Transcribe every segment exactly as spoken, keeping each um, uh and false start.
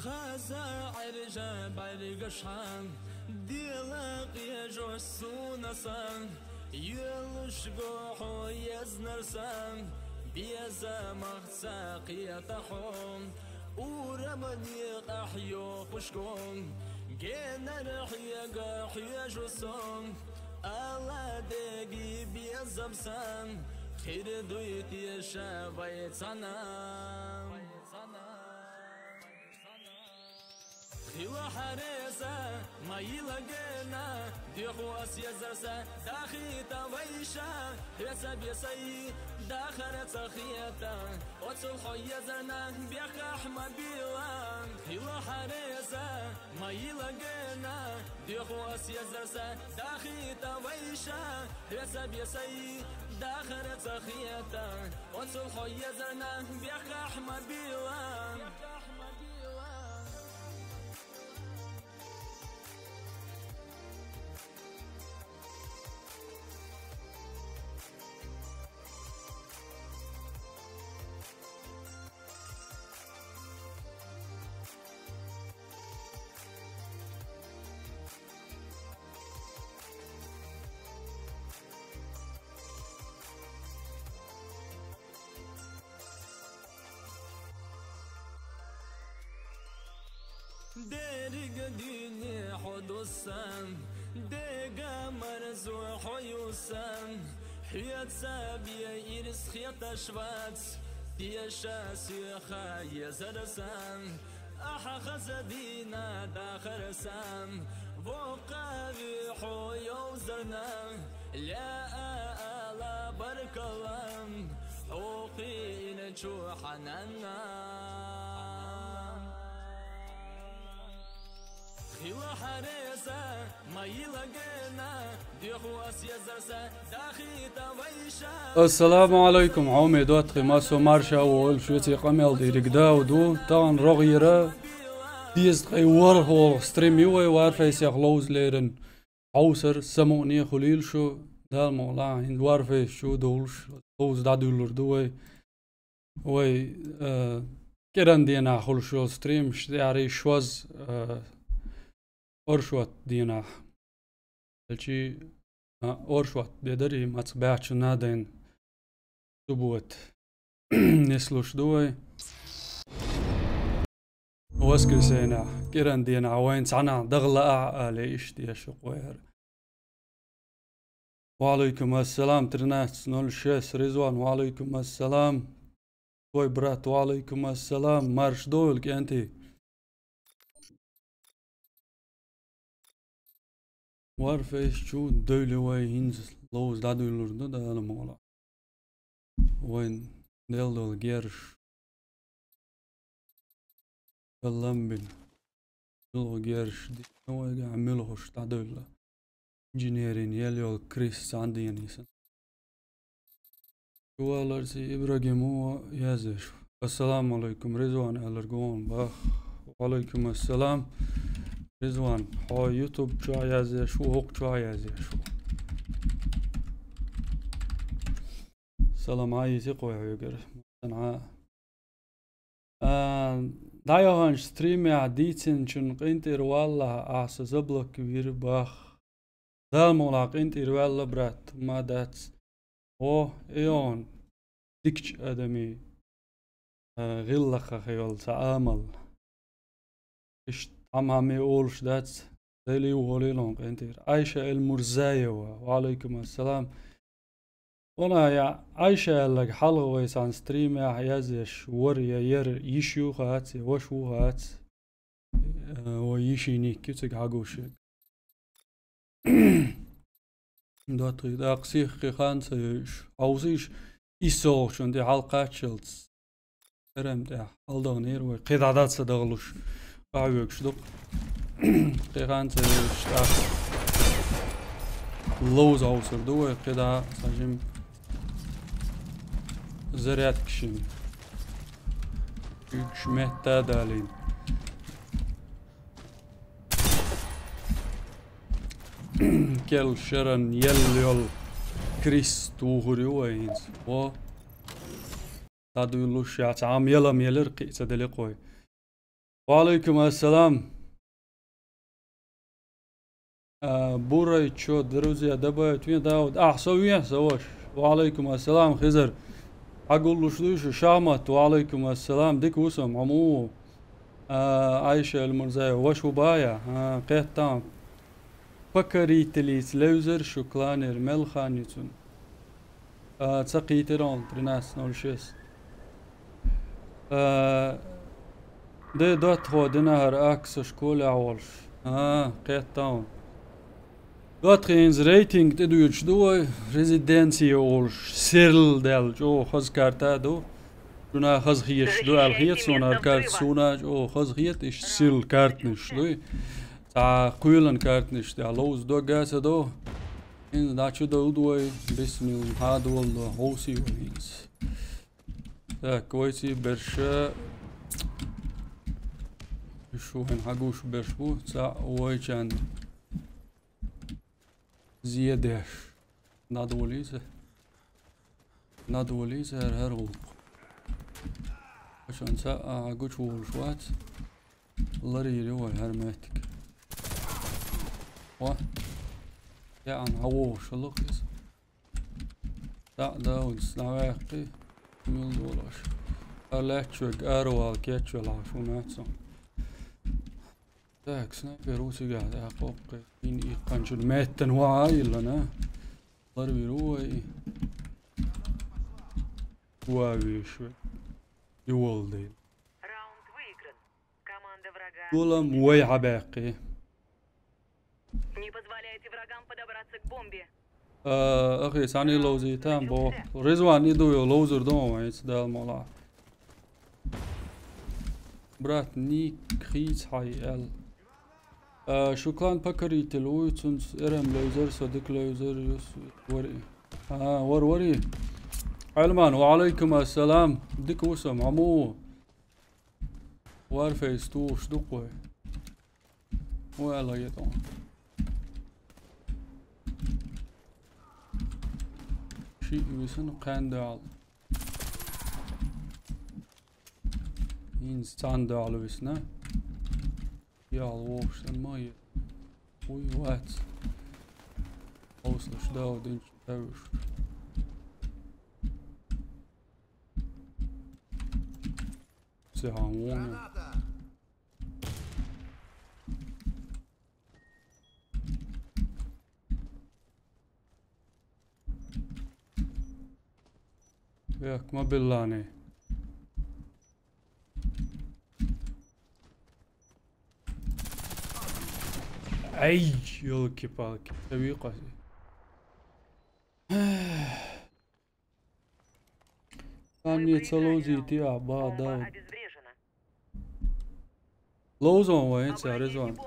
Хаза Ӏаьржа бӀаргашхьа, дела къежош суна сан, йоаллаш го хьо езнар сан, безамах ца кхета хьо, урам некъахь йохуш го, генар хьега хьоьжу со, Алла деги безам сан, хир дуй теша вай цхьана. Хила хьареза, ма йила гена, деху ас езарса, дахита вайша, хеца бесай, дахара ца хета, оцул хо езарна, бехахь ма била. Хила хьареза, ма йила гена, деху ас езарса, дахита вайша, хеца бесай, дахара ца хета, оцул хо езарна, бехахь ма била. Дерриг дуьне хьо ду сан, дега марзо хьо ю сан, хьоьца бен ирс хеташ вац, теша соьха езар сан, ахьа хаза дийна дахар сан, воккхаве хьо йовзарна, лаьа ала баркалла, хьо кхиъначу хьананна. Хила хьареза, ма йила гена, деху ас езарса, дахита вайша. Ассаламу алайкум, хьоме доттагӀий, массо марша а волуш, веций къамел дийриг дав ду, тахана рогӀера дезткъе ворхӀ волу стрим ю вай Варфейсех ловза лерина. Хьовсар, самукъане хуьлийла шу, Дала мукъалахь, хӀинца Варфейс чу а довлуш, ловза дӀадуьллур ду вай. Вай, э, кӀиран денахь хуьлуш йолу стримаш тӀаьхьарий шозза, э, оршот денахь. Элчи, а, оршот де дарий, маца баьчча надайн суббота. Нислуш ду вай. Воскресенье, кӀиран денахь вайн цхьанахь дагӀа лаахь а, але иштта еш ву кхойхьара. Ва алайкум ассалам, тринадцать ноль шесть, Ризван, ва алайкум ассалам. Твой брат, ва алайкум ассалам, марш дойла, кӀентий. Варфейс чу девли вай хӀинца ловза дӀадуьллур ду, Дала мукъалахь. Вайн делла долу герш. Калламбин. Муьлха герш дина вайгахь, муьлхуш дӀадевлла. Инженерин ел йолу Крис цхьаьна дийна сан. Чуваларций Ибрагим ву язъеш. Ассаламу алайкум, Ризван аьлларг вон бах. Ва алайкум ассалам. Ризван, хьо YouTube чохь язъеш ву, хӀокху чохь язъеш ву. Салам Ӏайизи кхой хьоьгара. Массанхьа. А, дӀайоханчу стримехь дийцинчун къинтӀера валлахь, ахьа со заблокировать вира бах. Дала мукъалахь къинтӀера ваьлла, брат, ма дац. О, эон, дикачу адамийн, а, гӀиллакхах йолу сан амал. Иштта хьама-хьаме олуш дац, Дела ву гӀоле лон къинтӀера. Айша Эль-Мурзаева, ва алайкум ассалам. Валлахь, я Айша аьлларг хьалха вай цхьана стримехь язъеш вара, я яра йиш ю хац, я ваша ву хац. Э, вай йишин ник ю цига хьагуш. ДоттагӀий, тӀаккха сихха кхин хан ца йойуш. Хьовсийша, иссалгӀачун тӀе хьалакхаччалц. Карам тӀехь хьаладаханера вай. Кхин дӀа дац ца дахалуш. Къахьоьгуш ду-кх. Кхин хан ца йойуш тӀаккха. Ловза хьовсур ду вай. Кхин дӀа сан жима зарядка шина. Уьгуш метта а далийна. Керл шеран ел йолу Крис тухур ю вай хӀинца. Во. ДӀадуьйлуш яц, Ӏам ялам елира кхиъ ца деликъой. Ва алейкум ассалам. А, Бурай, чё, друзья, добавить мне, да, вот. А, со вен, со ваш. Ва алейкум ассалам, Хизар. Агуллуш дуйшу, Шамат, ва алейкум ассалам, дик вусам, аму. А, Айша Эльмурзаева, ваш убая, а, кеттам. Покорителиц левзер шу кланер мелханицун. А, ца кхийтира он, тринадцать ноль шесть. А, де дотхо динахар акса школе а волш. А, кеттам. Дотхо инз рейтинг тӀе дуьйцуш ду вай, резиденция волш, сирл дел, чӀо хаза карта ду. Шуна хаза хеташ ду, аьл хет суна, ар карта суна, чӀо хаза хет, иш сирл картнаш дуй. Цхьа кхоьлан картнаш тӀе ловза догга ца до. Инз дӀачу долду вай, бисмилла, хьадолду, хьовсий вай инз. Так, вайций берша. Шу вайн хьагуш берш бу, цхьа вайчан зедеш. Надволийца. Надволийца хӀар-хӀар гӀуллакх. Вайчан цхьа а гучу волуш вац. Ларийри вай хӀара меттиг. О! Яан хьан вогӀуш хӀаллакх иза. ДӀа а Дауд, сна ваьккхи, мила долаш. Ар лаьтташ верг аравала кечвелахь, шу маццо. Так, снайпер ву цигахь, тӀаккха кхоккхе. Ин иккханчун меттан ваха а йиллана. Ларвир ву вай. Ва веш вай. Ювал дел. Раунд выигран. Команда врага. Гулам вай хьабаьккхи. Не позволяйте врагам подобраться к бомбе. А, ахи, сани ловзийтан бо. Ризван иду йо ловзур дон вайц дал мола. Брат, ник хийц хьай эл. А, шу клан покоритель вуй, цунц эрам левзер, со дик левзер, юс вари. А, вар вари. Айлман, ва алейкум ассалам. Дик вусам, аму. Warface туш дукхой. Вай ала етон. Ши висан кхандал. Ин цандал висна. Ял вовшан ма е. Уй, вац. Ослаш дал динч тавиш. Цехам вон. Як, ма биллани. Ай, ёлки-палки. Таби къаси. Ани ца ловзийти а, ба, да. Ловзон вай, ца резон.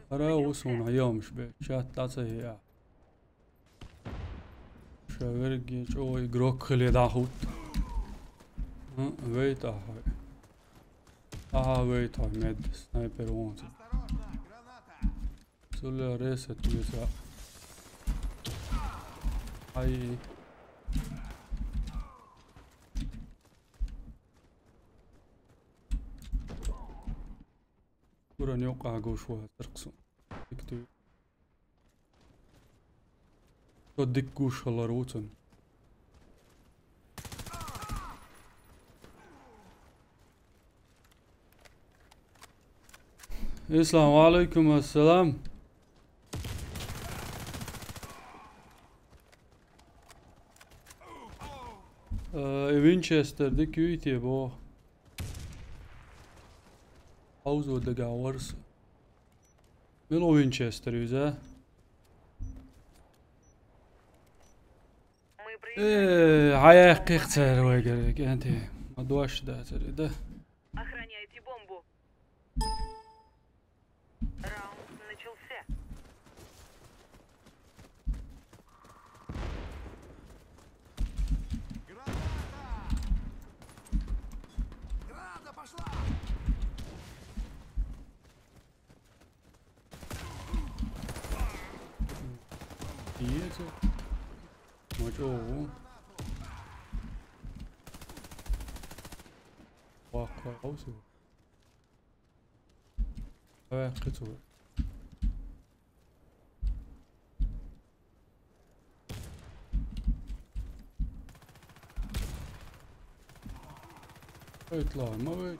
Ара усун айомш бе, чат таца я. Шаверги чо игрок хиле дахут. Вейт ахай. Аха, вейт ахай, мед, снайпер вон. Цула ресет юса. Ай. Куран юкъа гуш ва, тирксу. Дик ту. Со дик гуш халар вуцун. Ислам, ва алейкум ассалам. Э, Винчестер, дик юйте бо. Паузу дага варс. Мило Винчестер юза. Э, хьаяьккхих цара вайгара, кӀанти. Ма дош да цара, да? Охраняйте бомбу. Раунд начался. Граната! Граната пошла! Иеце. Мочо. ВахъхӀа хьовсу. Хьаваьккхи цо. Вайтла, ма вайт.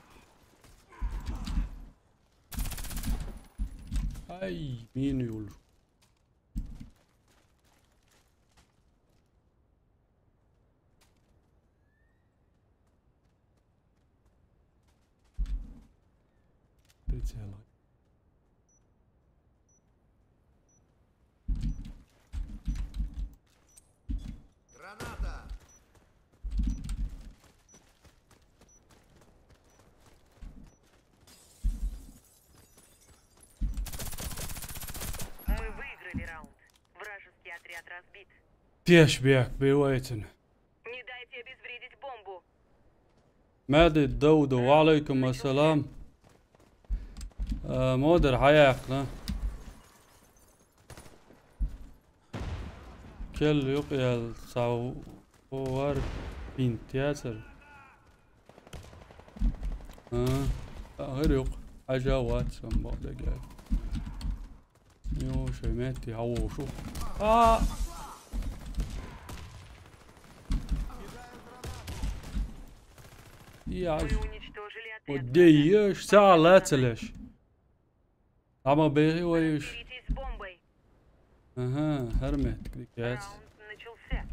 Ай, мин юл. Прицела. Граната! Мы выиграли раунд. Вражеский отряд разбит. Теш бехк бе вайтина. Не дайте обезвредить бомбу. Мади Дауда, ва алейкум ассалам. А, модер хьаяьккхна. Кел юкъял сав вар бинт яцар. А, а, гӀир юкъ. Хьажа вац, ам бакъдагар. Йо, шай метти, хьавошу. А! Яш. Мы уничтожили отряд. О, де еш, са лацалеш. Ама бехи вайш. Разберитесь с бомбой. Ага, хӀара метка дикац. Раунд начался.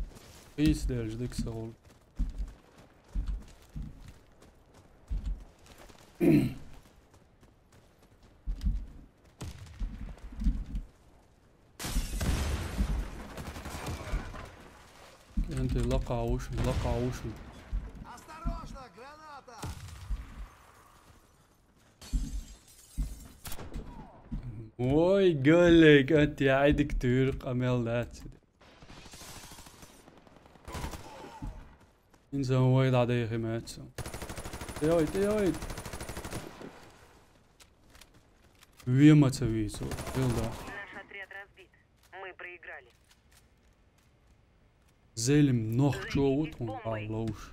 Пис делж дик сагул. Кенти лакъа вушни, лакъа вушни. Осторожно, граната! Ой, гӀалик, анти гӀайдик туьр къамел дац. Инсан вай дӀадайхи меццо. Тейой, тейой. Вема ца вийцо. Билда. Наш отряд разбит. Мы проиграли. Зелим нохчо ву тхун къалловш.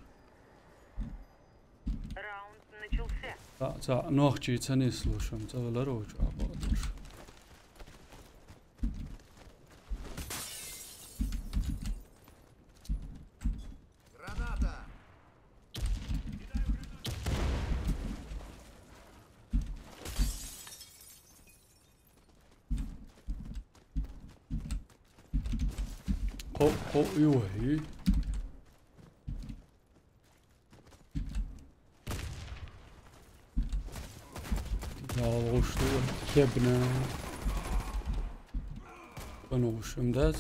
Раунд начался. Ца, ца, нохчи ца нислушам, ца велар очу абадуш. Граната! Хо, хо, ю, хи. Ялгъуш ду, кебна. Кунуш, имдаз.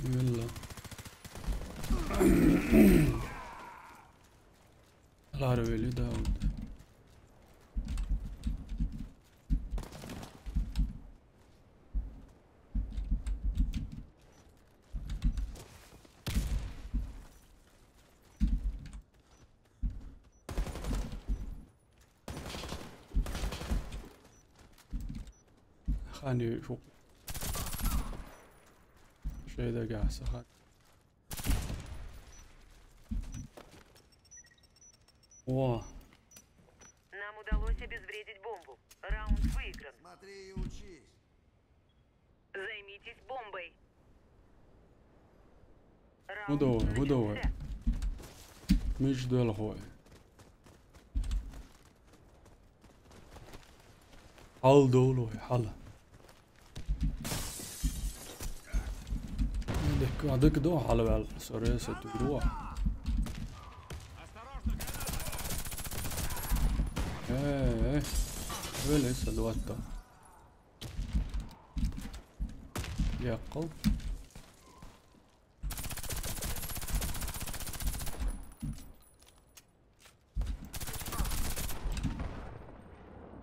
Валла. Лара вели Дауд. Хани шу. Шейда гаса хан. О. Нам удалось обезвредить бомбу. Раунд выигран. Смотри и учись. Займитесь бомбой. Раунд Удовой, удовой. Начался. Миш дуэл хой. Хьал долу, хьал. Дек, а, дек до хьал вел, сорес, тугруа. Э, э. Вел, эса, дуатта. Яккъал.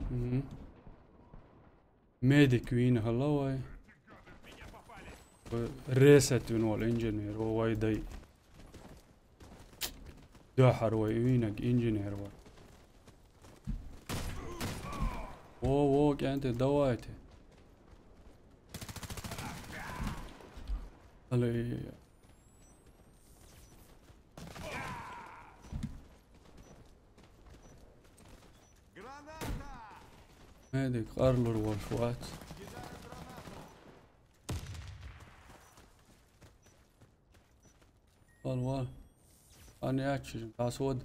Мгм. Медик вийна хала вай. Ресет вин вал инженер, о, вай дай. Дохар вай вийнаг инженер вай. О, о, кенте, давайте. Алай. Медик къарлур волуш вац. Вал, вал. Ани аччи, тасвод.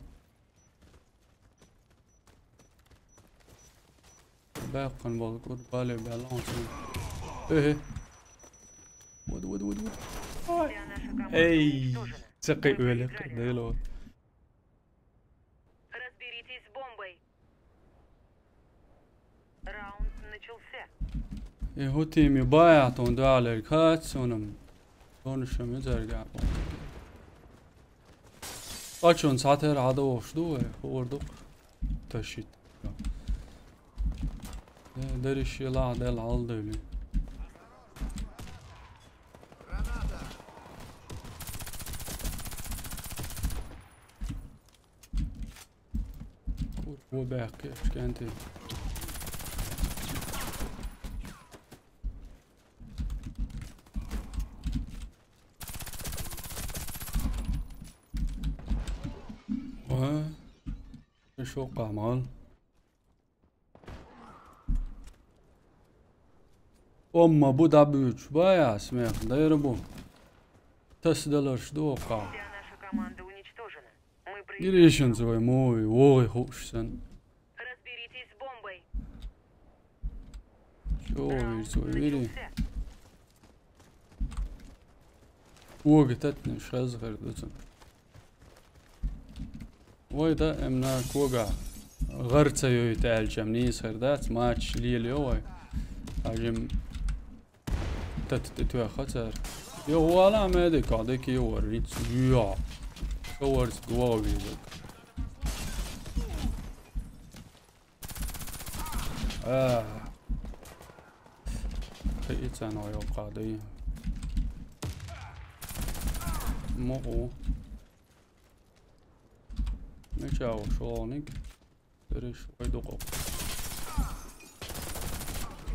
Баьккхина болу кӀур бале баьлла хьуна. Эхе. Вада, вада, вада, вада. Ой. Эй, ца кхин велик, дайло. Разберитесь с бомбой. Раунд начался. Э, хӀу теми бая тон далер кац, сонам. Сонам шами зарга. Ачун сатер хьадовш ду, э, хӀордук. Ташит. Э, дариш ела дел алдели. Во баьккхи, шкенти. Ва. Шо къамал. Омма бу дӀабуьйцуш баьс, мех дайра бу. Тасадаларш ду оккха. Вся наша команда уничтожена. Мы проиграем. Гиришинца вай муви, вогӀи хууш сан. Разберитесь с бомбой. Чо вирца вай вири? Раунд начался. ВогӀи татнаш хаза хир ду цун. Вай да, эмна кога. ГӀар ца йойта аьлчам нийса хир дац, матч лелайо вай. Ажим тат тӀе тоьхха цара. Йо, вала медик, а декий вар, риц, йо. Шо варц гуа визак. А. Хи ицан ойо къадай. Мугу. Меча ушоник. Переш ойду къо.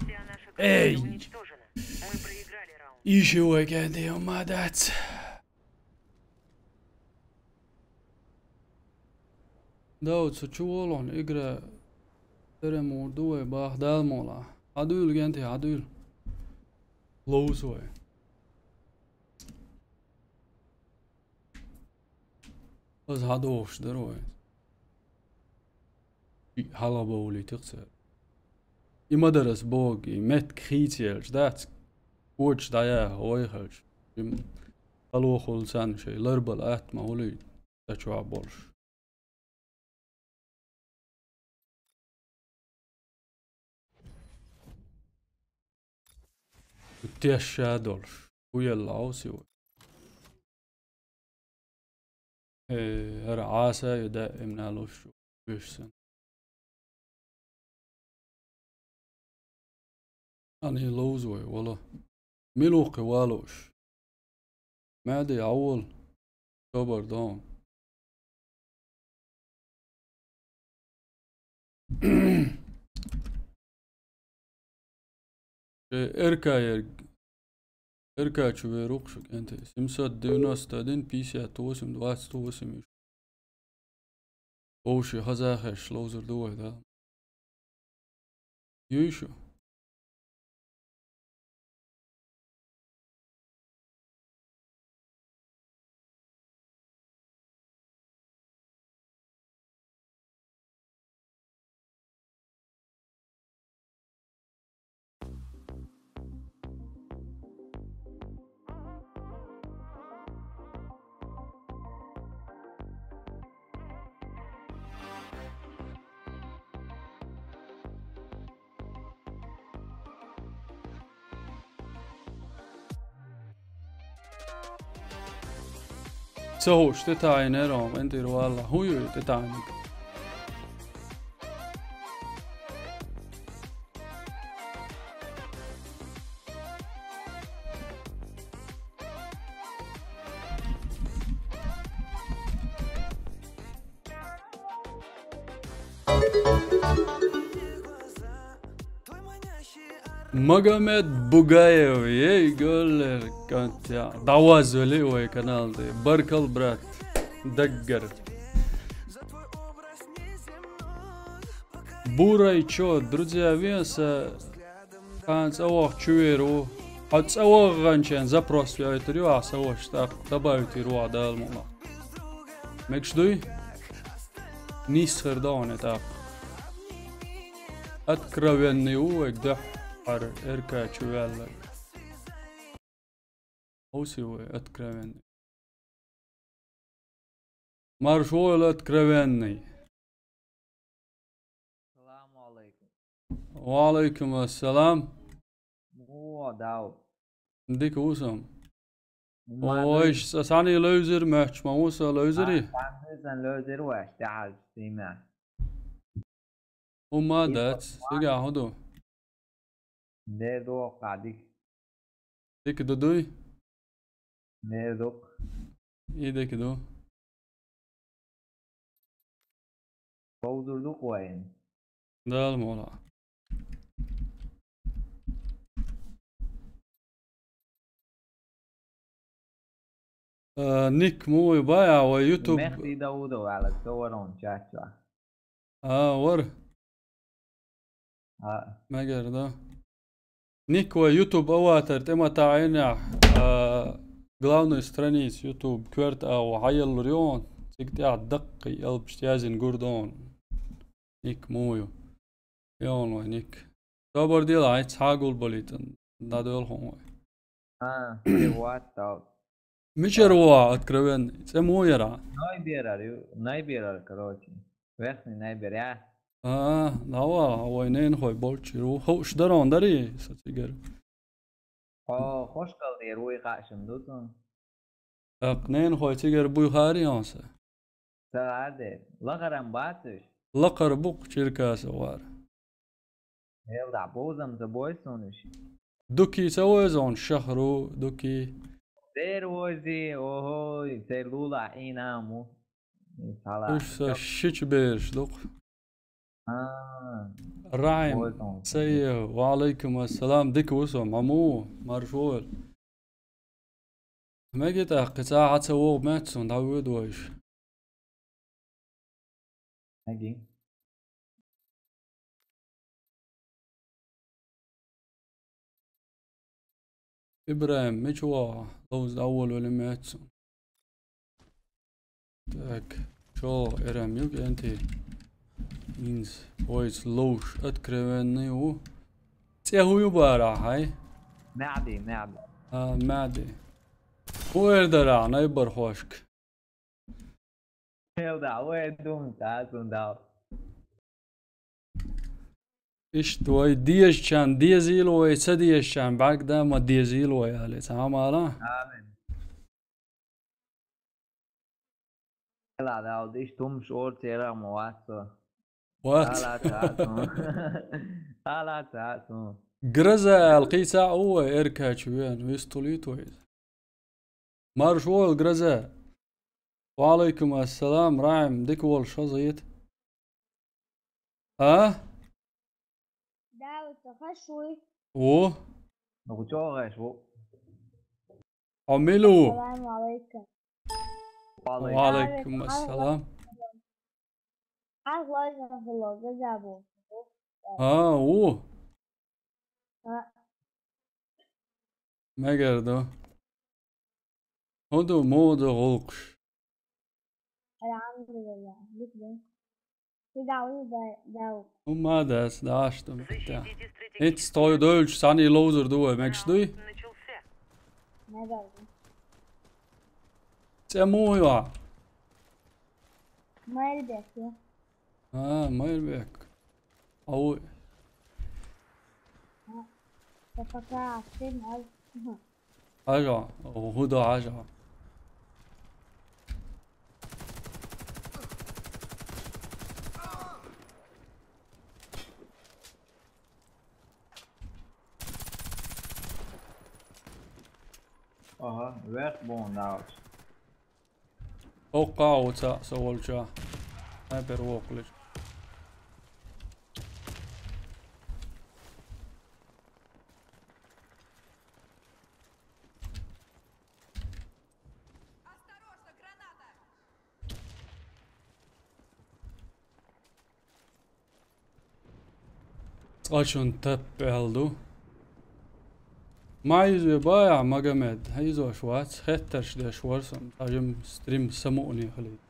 Вся наша команда уничтожена. Эй! Мы проиграли раунд. Иши вай кенде ма дац. Дауд, со чу волон игра. Тере мур ду вай бах дал мола. Хьадуьйла, генти, хьадуьйла. Лоус вай. Аз хьадохуш дара вай. И хьалха бовлийтира цара. И ма дара ас боху, и меттиг хийцаелча дац, коча дӀаяха вай хилча. Им халохула царна шайн ларбала атта ма хуьлий, ца чохь болуш. Тешша долуш. ХӀу елла Ӏовси вай. Э, хӀара Ӏаса ю даимна луш вуьш сан. Ани ловза вай, вала. Мила ву кхин валуш? Маьде, Ӏа вала. Собар дон. Э, РК ерг. РК чу вер ву-кх шу кӀентий. Семьсот девяносто один, пятьдесят восемь, двадцать восемь. Вовши хазахеш ловзар ду вай, да? Юй шу? Ца хууш, тӀетаӀийнера хьо, кӀентий, валла. ХӀун ю и тӀетаӀийнарг? Магомед Бугаев, ей, голлер, контя. ДӀаваззали вай канал де. Баркал, брат. Даггар. Бурай чё, друзья, вен са кхана цӀа ваха чу вер ву. Хьо цӀа ваханчен запрос вяйтар ю, а са ваша тӀаккха добавить йир ву, Дала мукъ лахь. Мегаш дуй? Нийсхар да хьуна тӀаккха. Откровенный ву вай дуьххьара РК чу ваьллар. Хьовсий вай откровенный. Марш войла откровенный. Салам алейкум. Ва алейкум ассалам. О, Дауд. Дика ву со. Ма Ой, дуй. Ш-, сани левзир мехч, ма ву со левзири? Сан левзир ваш, тяхал сима. ХӀумма дац, сигахь хӀун ду? Дер ду, кхадик. Дика ду дуй? Дер ду. И дика ду. Бовзур ду кхоен. Дала мола. Э, ник муй бая вай YouTube. Мехди Даудов, Алекс, ворон чача. А, вар. А. Мегар да. Ник вай YouTube аватар тӀема таӀина, а, главный страниц YouTube кверт а ва хьаяллур йон, циг тӀехь даккхий алпаш язин гурдон. Ник мую. Йон вай ник. Собар дела, айц хьагул балитан. Да дол хон вай. А, вот так. Мичара ву откровенный? ЦӀе муй яра? Найберар ю, найберар, короче. Верхний найбер, я. А, дава, вай ненахой болчир ву. Ховш дарон дари, со цигар. О, хошкал дер вуй хашим ду тун. Так, ненахой цигар буй хари онса. Ца аде. Лахарам бацуш. Лакхар букъ Черкаса вар. Элда, бозам за бой сонуш. Дуки ца везон шахру, дуки. Дер вози, охой, се лула инаму. Сала. Уж са шич берш дукъ. А. Райм, бой сон. Сай, ва алейкум ассалам, дика ву со, маму, марш вол. Меги тӀаккха, цӀа хьа ца вогӀу меттасон, дӀавоьду вайша. Меги. ИбрахӀим, мича вогӀу? Ловза дӀаволавелла меттасон. Так, чо, эрам юг энти. Инз, ойц ловш, откровенный ву. ЦӀе хӀу ю бара, хьай? Мади, Мади. А, Мади. ХӀу эр дара, най бархошка? Хел да, вай дум, да, дум, да. Иштта вай дезачарна дезийла вай, ца дезачарна бӀаргда ма дезийла вай, аьлла, цхьа хӀама ала? Амин. Ла, да, вот иштта хӀумаш ора церан ма вац со. Вац. Ала ца сун. Ала ца сун. Гроза аьлла кхийца а ву вай, эркачу вен, вистулийта вай иза. Марш войла, Гроза. Ва алайкум ассалам, Рахим, дика волуш хазахета. А? Да, вот хаш вуй. Ву? Ну, чё хаш ву? Хьо мила ву? Ассаламу алайкум. Ва алайкум ассалам. Хьан хьоьжна хӀума гӀазабо? А, ву? А. Мегар ду. ХӀун ду, муха ду гӀуллакхаш? Алхьамдулиллах, дика ду. Ши дӀа вуй, да, да. ХӀумма а дац, дӀа аш ду меттехь. ХӀинца тхо дойлучу цхьаьна ловзар ду вай, мегаш дуй? Мегар ду. ЦӀе муха ю хьан? Майрбек ю. А, Майрбек. Ау. Пока, всем. Хьажа, хӀун ду хьажа? Аха, вехк бон даалаш. Оккха а ву цхьаъ со волчохь. Снайпер воккхулиш. Ткъа шун таппа аьлла ду. Ма йиза ве баьхьа, Магомед, хьийзош вац, хеттарш деш вара со, ткъа жим стрим самукъане хилийта.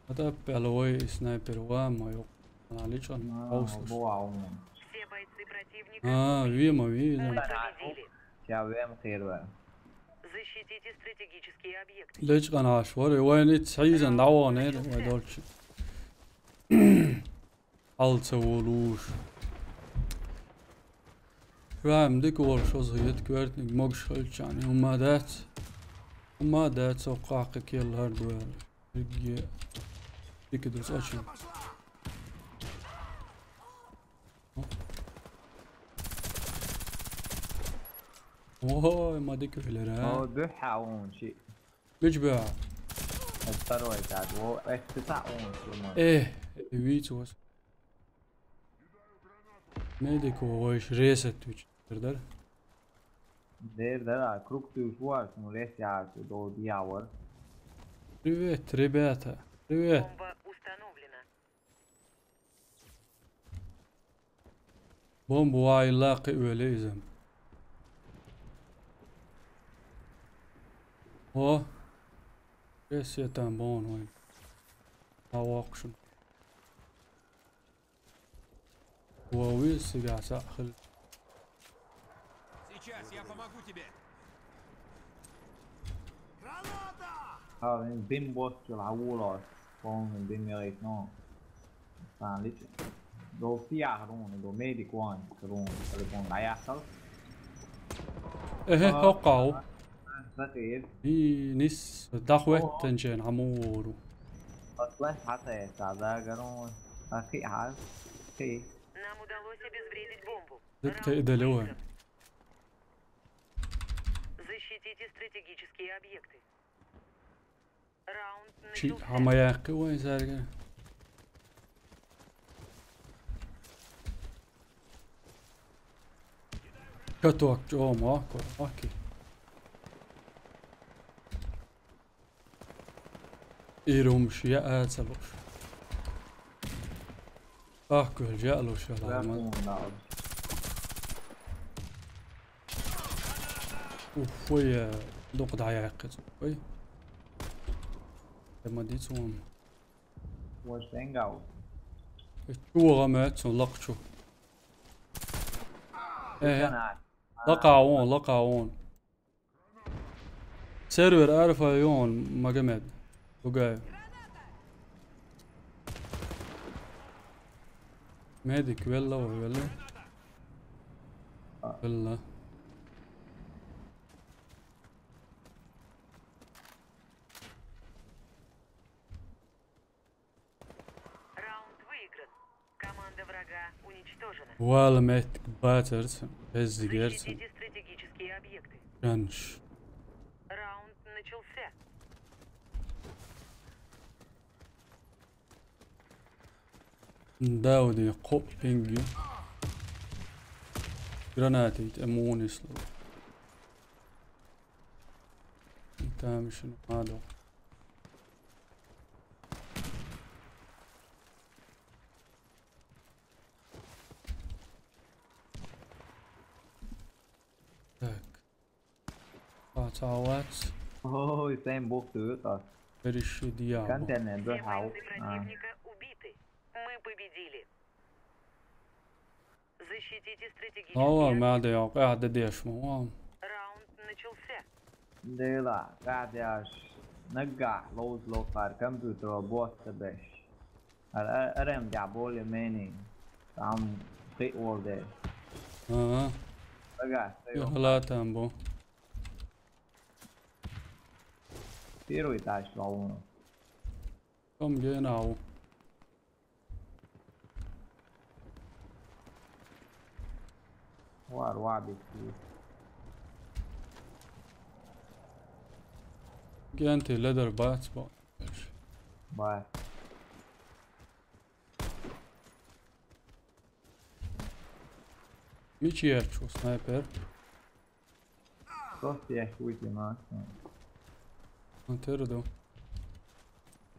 Ма таппа аьлла вай и снайпер ва ма юкъ. Ана личкъан хьовсалаш. Все бойцы противника А, ве ма ве, мы иза. Победили. Ша вем кхерва. Защитите стратегические объекты. Личкъан аш вара, вай ниц хьийзан дӀаваханера, вай долча. Хьал ца волуш. Ваьм дика волуш, оза хетта коьртаниг могаш хилчарна. ХӀумма дац. ХӀумма дац, оккхахьа кхелла хӀара дуьхьал. Дерриге дика дус ачун. Ой, ма дика велира. О, дуьхьа вон ши. Мича баьхьа? Второй тӀад, во, эс цхьаъ вон ши ма. Э, вийца вас. Медико вайша ресет вича. Дер дар? Дер дар, а круг туьйш ву аш, ну, рес яхаш ду, дол дӀавар. Привет, ребята. Привет. Бомба установлена. Бомба ваилла кхиъвелла иза. О! Кесетан бон вайн. А вокшун. Вовис сигаса хил. Сейчас я помогу тебе. Граната! А, бим бос чул а вулос. Полный бим яйт но. Сан лич. До фиа рун, до медик ван, рун, телефон даясал. Эхе, хоккау. Сахир. И нис дахветтен чен амуру. Атлас хата эса, да, гарон. Ахи, а, хи. Нам удалось обезвредить бомбу. Дитка идалева. Защитите стратегические объекты. Раунд Чи начался. Хьамаяьккхи вайн сарга. Каток чома, окей. Ирумш я ацалуш. Ахквел жаълуш я ламан. Уф, вай, э, дукха дӀаяьккхи цу. Вай. Э, ма дицу вон. Ваш денгау. Э, чу вага мет цун лакхчу. Э, лакха вон, лакха вон. Сервер арфа ён, Магомед. Бугай. Медик велла, велла. Велла. Раунд выигран. Команда врага уничтожена. Вала меттиг бацарца, беззигерца. Защитите стратегические объекты. Жанш. Раунд начался. Дауди кхоъ пинги. Гранатит эмунислу. Тамшин хадо. Так. Пацалац. Ой, сен бух ты это. Переши дьявол. Контент не дыхал. Все бойцы противника убиты. Мы победили. Защитите стратегические Ава, объекты. Мадя, къяхда деш ма вам. Раунд начался. Дела, къяхда деш. Нагга, лоуз лохар, компьютер, босса беш. Ар-, ар-, арем дя более-менее. Там хи олде. Ага. Ага, Я стоё. Халатан бу. Первый этаж, по-моему. Там где нау. Вар, вар, битти. Генти ледер бац бо. Бай. Мичи я чу снайпер. Просто я хуй ма. Антеро да.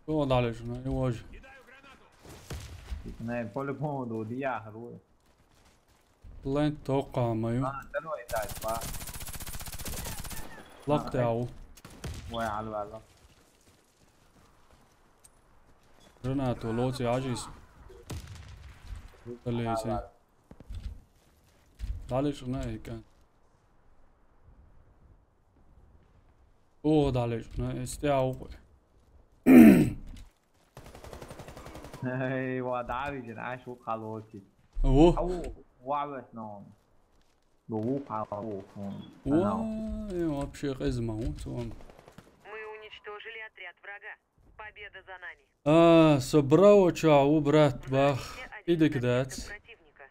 О, дале жена, и вож. Кидаю гранату. Наверное, по-любому додия хруй. Лайн тока маю. А, второй этаж, ба. Лак тяу. Ой, алла, алла. Гранату лоци ажис. Далеси. Далиш на ика. О, далиш на истяу. Эй, ва, дави, жин, аш, у халоти. О. Ау, ва, вес, но. Бу, у халоти. Ва, э, вообще къизма, у, цон. Мы уничтожили отряд врага. Победа за нами. А, собраво ча, у, брат, бах. Все один Иди на кидать. место противника.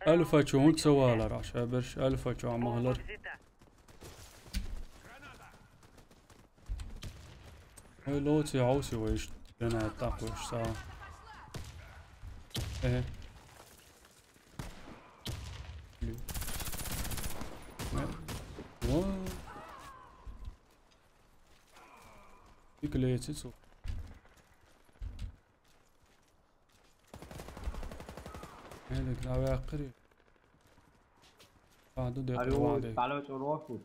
Альфа чо, у, цавала раш, а берш альфа чо, Бомба махлар. Взята. Ой, лоци ауси вайш. Жена такой са. Э. Блин. Э. О. Иклети цу. Элек навякри. Аду де Ари, кваде. Ой, стало, что рос тут.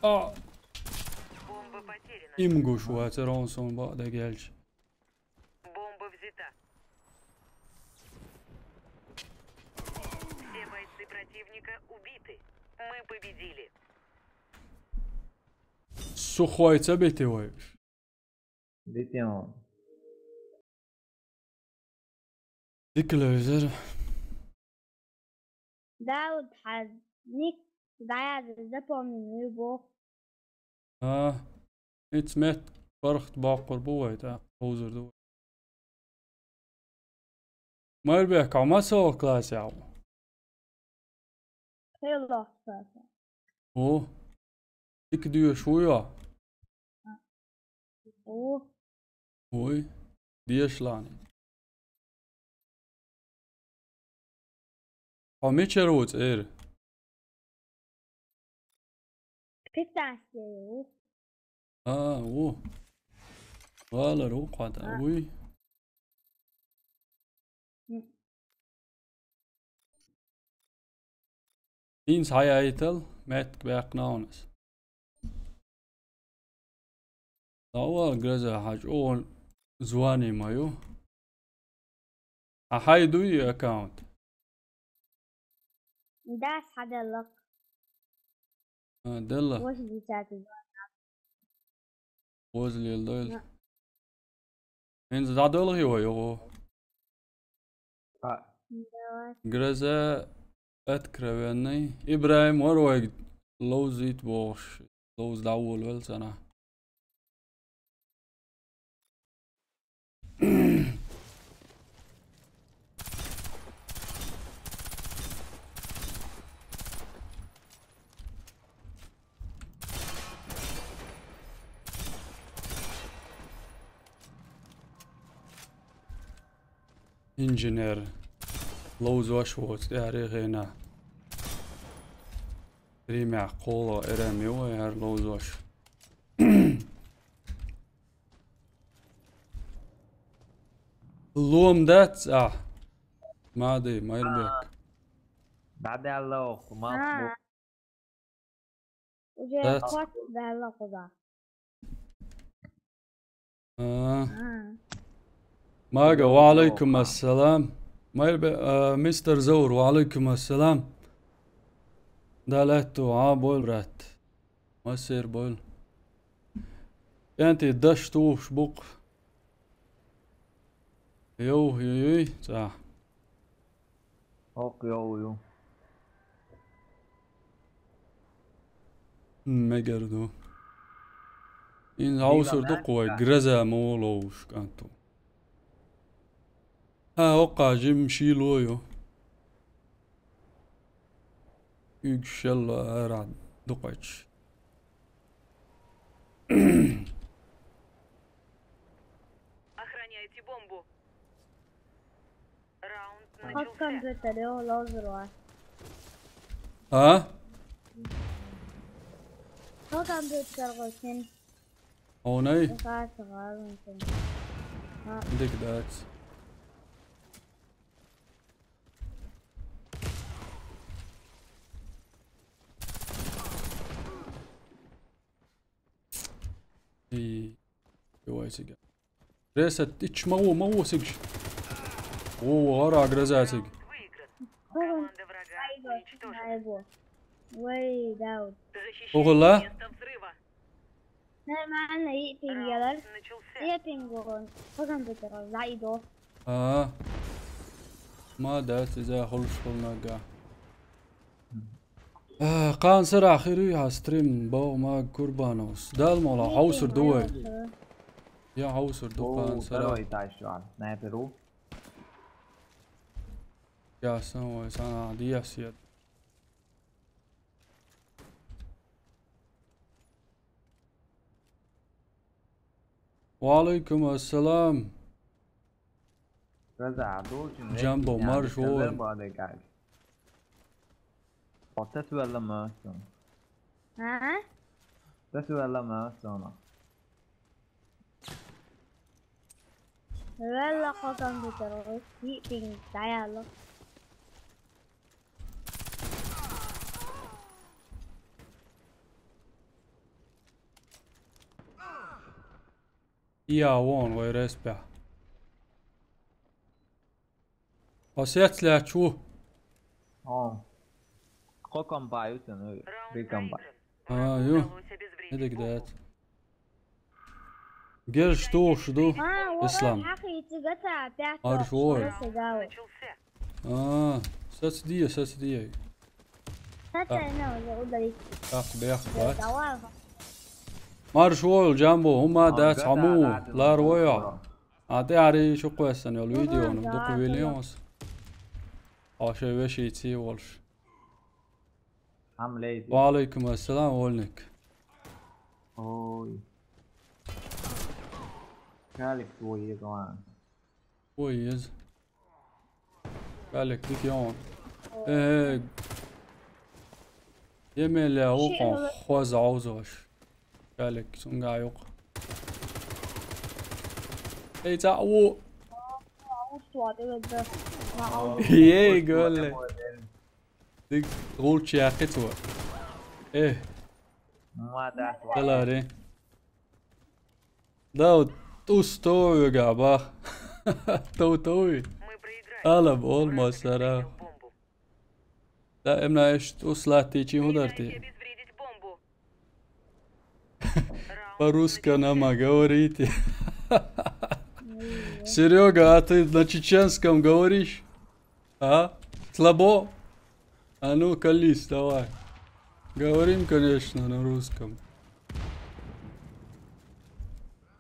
А, Бомба потеряна. имгуш ва церонсон ба де гелч. Бомба взята. Все бойцы противника убиты. Мы победили. Сухой цабити вай. Дитион. Диклезер. Дауд хьа ник даяда запомнил бо. А, ицмет пархт бакъур бувай, та, хозур ду. Майрбек, ама со класс яу. Хело сата. О. Ик дюш уя. О, Ой. Деш лани. А мичер уц эр. питасеу. А, о. Вала ру къата. Уй. Инс хай айтал, мет бяк наунас. Дава греза хаж о звани маю. А хай дуй аккаунт. Дас хадалак. А, дела. Восемьдесят два. Возлил дойл. На. Инз дадол хио його. А, Давай. Греза откровенный. Ибраим ворвайг лоузит бош. Лоуз давул вел сана. Инженер. Лоузош воц, яри гена. Римя коло эрем его, яр лоузош. Лом дац, а. Мади, майрбек. Баби Аллах, А. махму. Уже Да. хот дала куда. А. А. Мага, ва алейкум ассалам. Майрбе, а, мистер Заур, ва алейкум ассалам. Далату, а, бол, брат. Масер бол. Энти даш туш бук. Йоу, йоу, йоу, ца. Ок, йоу, йоу. Мегерду. Ин хаусур дукъвай, греза молоуш канту. Ха, окъа жим шилойо. Уг шелла ара дукъвач. Охраняйте бомбу. Раунд Как начался. Компьютер, йо, лозер ва. А? Как Компьютер го сен? Онай? Как сыгарын сен? Дик дац. Reset, ич ма ву, ма ву сигаш. Во, во, гӀара гроза сиг. Команда врага уничтожена. Вай, Дауд. Угла? Место взрыва. Нормально, и пингелер. Начался. Я пингон. Потом битера, за идо. А. Ма дац, иза хулш хулнага. Э, къан сара хируй ха стрим, бо ма Курбановс. Дал мола, хьаусур ду вай. Я хьаусур ду О, къан сара. второй этаж, ладно. Снайпер у. Я сан вай, сана диас я. Ва алейкум ассалам. Гроза, должен Джамбо, вести марш надо, вон. Сендер бадегай. Ота туэлла мөөсүн. А? Та туэлла мөөсүн. Вэлла хотон битера, и пинг, даялла. Я вон, вай респя. Осец лячу. О. Коком баю тяну. Раунд Биком бай. проигран. А, ю. Удалось обезвредить Эдик бомбу. дат. Герш туш ду. А, вот Ислам. Ахи, цигата опять. Арш вой. Начался. А, сацдия, сацдия. Это она уже удалить. Так, бях, бац. Давай. Марш вой, Джамбо, хӀума А, дац, гада, хьаму, гада, лар гада. вой. А тӀе ари шу кхоьссана йолу Ну, видео, да, дукха да, вилиос. Хьо шайн вешийца волуш. Хьам лейди. Ва алейкум ассалам, Вольник. Ой. Калик твой еган. Ой, ез. Калик, дик йон. Э, Емелия, укъон, хоза аузош. Калик, цунга юкъ. Эй, ца, у. Ей, голле. Дик гулча яхи цо. Э, Мада. Далари. Да, вот ту сто вега бах. Ту ту. Мы проиграли. Ала бол масара. Бомбу. Да, эмна эш ту слати чи Дайте ударти. Обезвредить бомбу. Раунд По-русски начался. она говорите. Серега, а ты на чеченском говоришь? А? Слабо? А ну, колись, давай. Говорим, конечно, на русском.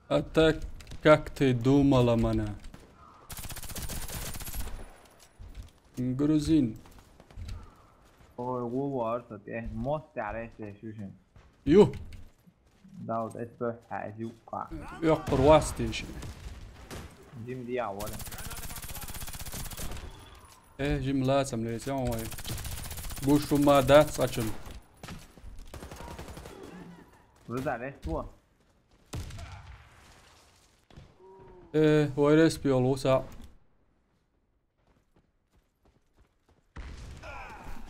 А так, как ты думала, мана? Грузин. Ой, ву варса те. Мост аре се шушин. Ю, Дауд эс бе хазюка. ёккур вас теши. Дим диавода. Э, жим лацам лецам вай. Гушу ма дац ачун. Руда рестуа. Э, вай респи олуса.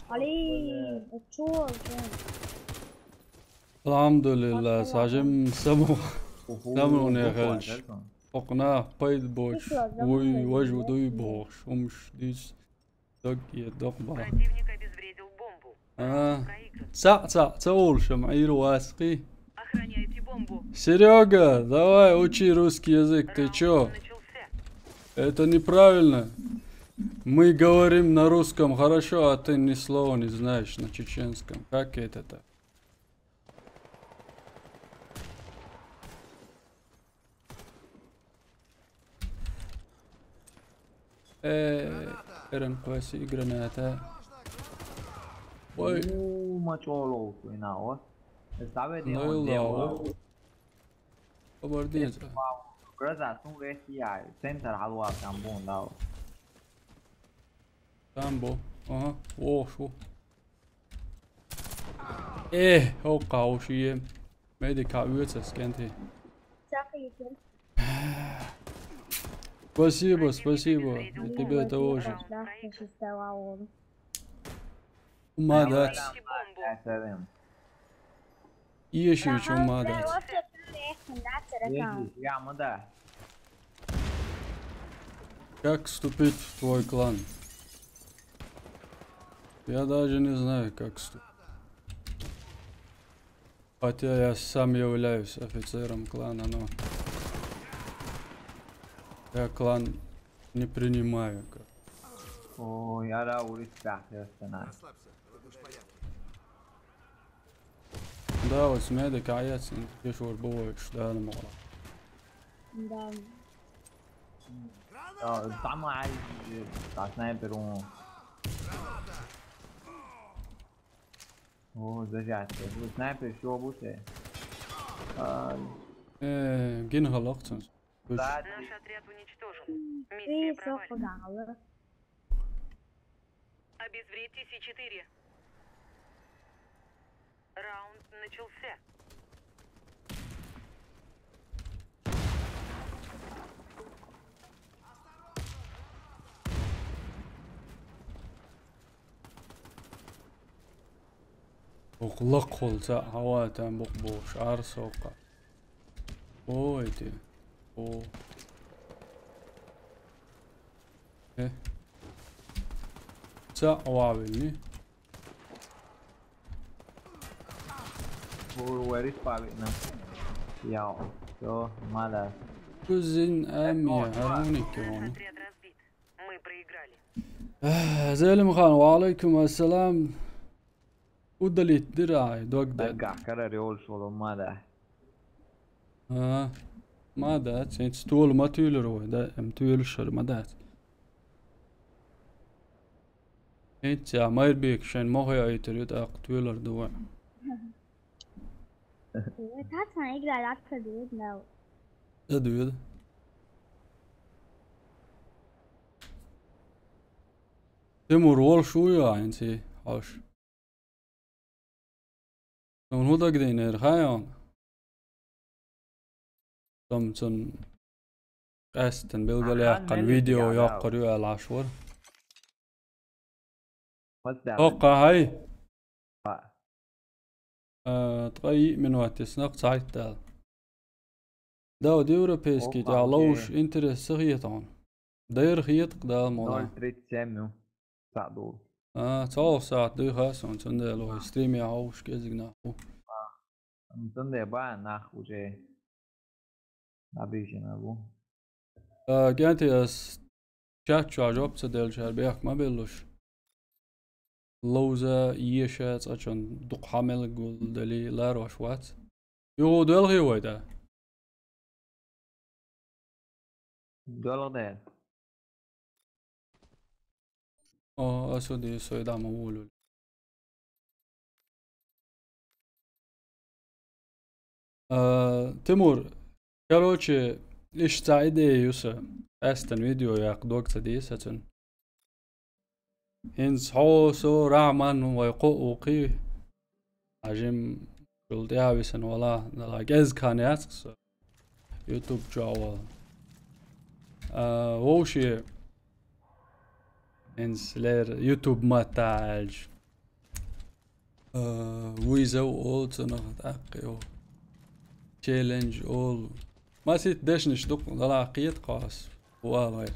Али, чё, чё? Алхамдулилла, сажим саму. Саму не хелш. Окна пайд бош. Уй, вай жу дуй бош. Умш дис. Дог е дог ба. Противник обезвредил бомбу. А, Проигран. ца, ца, ца улшам, айру васқи. Охраняйте бомбу. Серега, давай учи русский язык, ты чё? Начался. Это неправильно. Мы говорим на русском хорошо, а ты ни слова не знаешь на чеченском. Как это-то? Э, эрен кваси граната. Ой, Уу, мачоло уйнауа. Ставе де ну и он де лава. уа. Обордец. Гроза сун гести я. Центр халуа там бун дау. Там бу. Ага. О, шу. Э, о, кауши. Медика уйца скенти. Всякие. Спасибо, спасибо. И тебе тоже. Да, я считала он. Умадат. Охраняйте бомбу. Эсерим. Иеши чумадат. Вообще, да, церекам. Ежи, я мада. Как вступить в твой клан? Я даже не знаю, как вступить. Хотя я сам являюсь офицером клана, но я клан не принимаю. Как. Ой, ара, уристах, я стана. Да, вот с медика, а я с ним пишу, вот бывает, что я не могу. Да. Там ай, та снайпер у. О, зажат. Вы снайпер, что будете? А, Э, гин халакцын. да, Наш отряд уничтожен. Миссия Эй, всё, провалена. погнала. Обезвредьте С четыре. Раунд начался. Оклак холца, хава там бук буш, ар сока. О, эти. О. Э. Ца вавилни. Вы варит павитна. Яу. Всё, мада. Кузин Ами, гармоники Наш вон. Отряд разбит. Мы проиграли. Зелимхан, ва алейкум ассалам. Удалить дирай, дог да. Дагга, кара риол шоло, мада. А, ма да, ценц туол ма тюлер вой, да, эм тюл шер ма да. Ценц я майр бик шен мохе айтер ют ак тюлер дуа. Ой, так она играет, так продают, да. Да дует. Тимур, вол шуя, айн си, аш. Тон худаг дейнер, хайон. Тон цун къастан билгал яххан видео яххар ю алашвар. Тоққа хай. Э, тқай минут снақ цайтал. Да, вот европейский, да, лоуш интерес сахиятон. Дайр хиятк да мола. Ноль тридцать семь, ну. Саду. А, цао саат дый хасон, цунде ло стрим я хауш кезиг наху. Цунде ба нах уже. Набижена бу. Э, генти ас чат чуа жоп ца дел чар бяк ма беллуш. Лоуза иеша цачон дук хамел гул дали лар ваш вац. Ю дел хи вайда. Долгде. О, асуди сой дама улул. Э, Тимур, короче, иш ца идея юса. Астан видео як дог ца диса цун. Инс хо со рахман вай ко уқи. Ажим шул дявисан вала, дала гез кан яцкса. YouTube чуавал. А, вовши инс лер YouTube маталж. А, вызов ол цунах таккио. Челлендж ол. Масит дешниш дук дала қиет қас. Валай.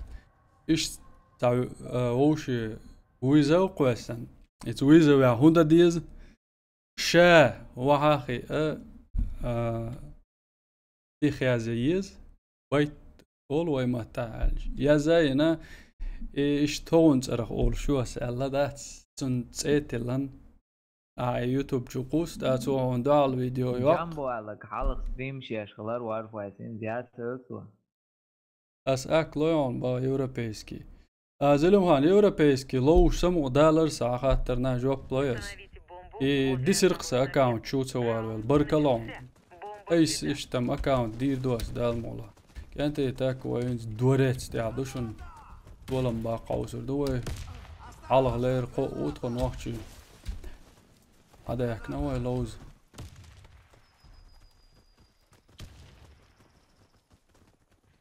Иш тав, а, вовши вызов қвасан. Ит вызов я хунда диз. Ша, вахахи, а, а, тихязе ез, байт ол вай маталж. Язайна, э, иш тоғын царах ол шуас алла дац, цун цетилан. А, YouTube чу қус, да, цу он дал видео ёқ. Джамбо алак, халах стрим шеш, халар вар файсин, зя цу. Ас ак лоён ба европейский. А, Зелимхан, европейский, лоуш саму далар са хаттарна жоп лояс. И дисиркса аккаунт чуца варвел, баркалон. Эйс иштам аккаунт дир дуас дал мола. Кенте так воин дворец тя душун. Долам ба қаусыр дуай. Алах лер қо ут қо нохчи. Адаяк на вай лоуз.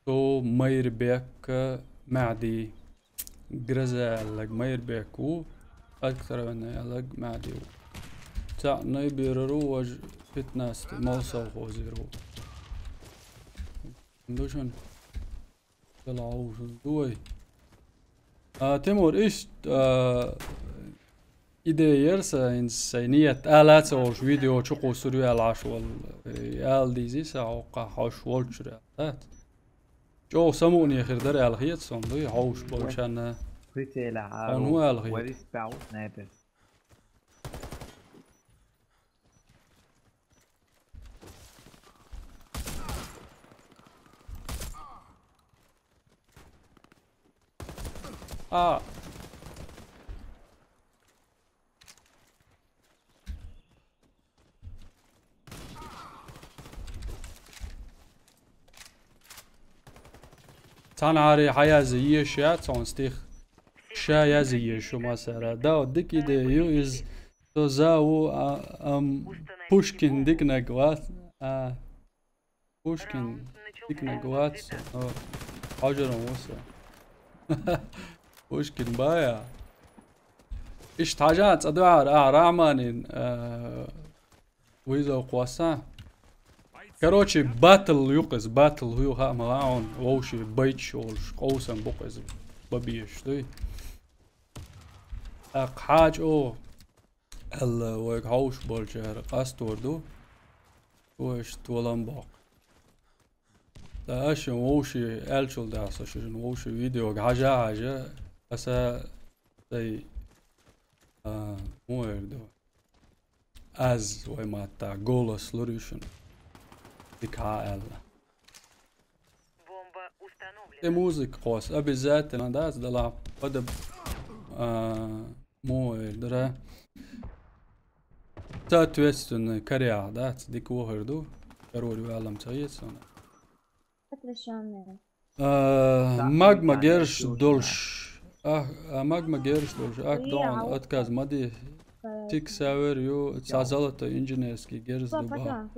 То майрбек мади. Гроза лаг майрбек у. Откровенно лаг мади у. Та най бирару важ пятнадцать мол совхозиру. Душан. Салау дуай. А, Тимур, иштта, а, идея яр са, хӀинца сай ниет, ала ца волуш видео чу кхуссур ю аьлла Ӏаш волу, э, ала дийзи са хьокха хьош волчуьра аьлла дац. ЧӀогӀа самукъане хир дара аьлла хета суна, дуй, хьовш болчарна. Прицеле хьуна хӀун аьлла хета? А. Цхьана гӀаре хьаязъеш яц хьуна стих. Ша язъеш ю масара. Да, дика идея ю иза. Со за ву, а, ам, Пушкин диканаг вац. А, Пушкин диканаг вац, но хьожаран ву со. Пушкин бая. Иштта хьажа цӀа дуьхьара, а, Рахьманин, а, вызов кхосса. Короче, батл ю-кх иза, батл хӀу ю хаа ма хаьа хьуна, вовше байташ волуш, къовсам бу-кх иза, бан безаш дуй. ТӀаккха хьача оха аьлла, вайга хьовш болчара къастор ду, цо иштта валам боккху. Ткъа аша вовше аьллачул тӀаьхьа со шуьжан вовше видеога хьажа а хьажа, аса тӀе, а, хӀун эр ду? Аз вай матта голос лур ю шуна. Дика хьа аьлла. Бомба установлена. Тхе музыка кхосса обязательно дац, дала пада, а, мо эр дара. Соответственно, кариах дац, дика вохур ду. Карор валам ца хета суна. Запрещённые. А, магма герш долуш. А, а, магма герш долуш. Ак дон отказ ма ди. Тик савер ю, ца золото инженерский герз ду ба.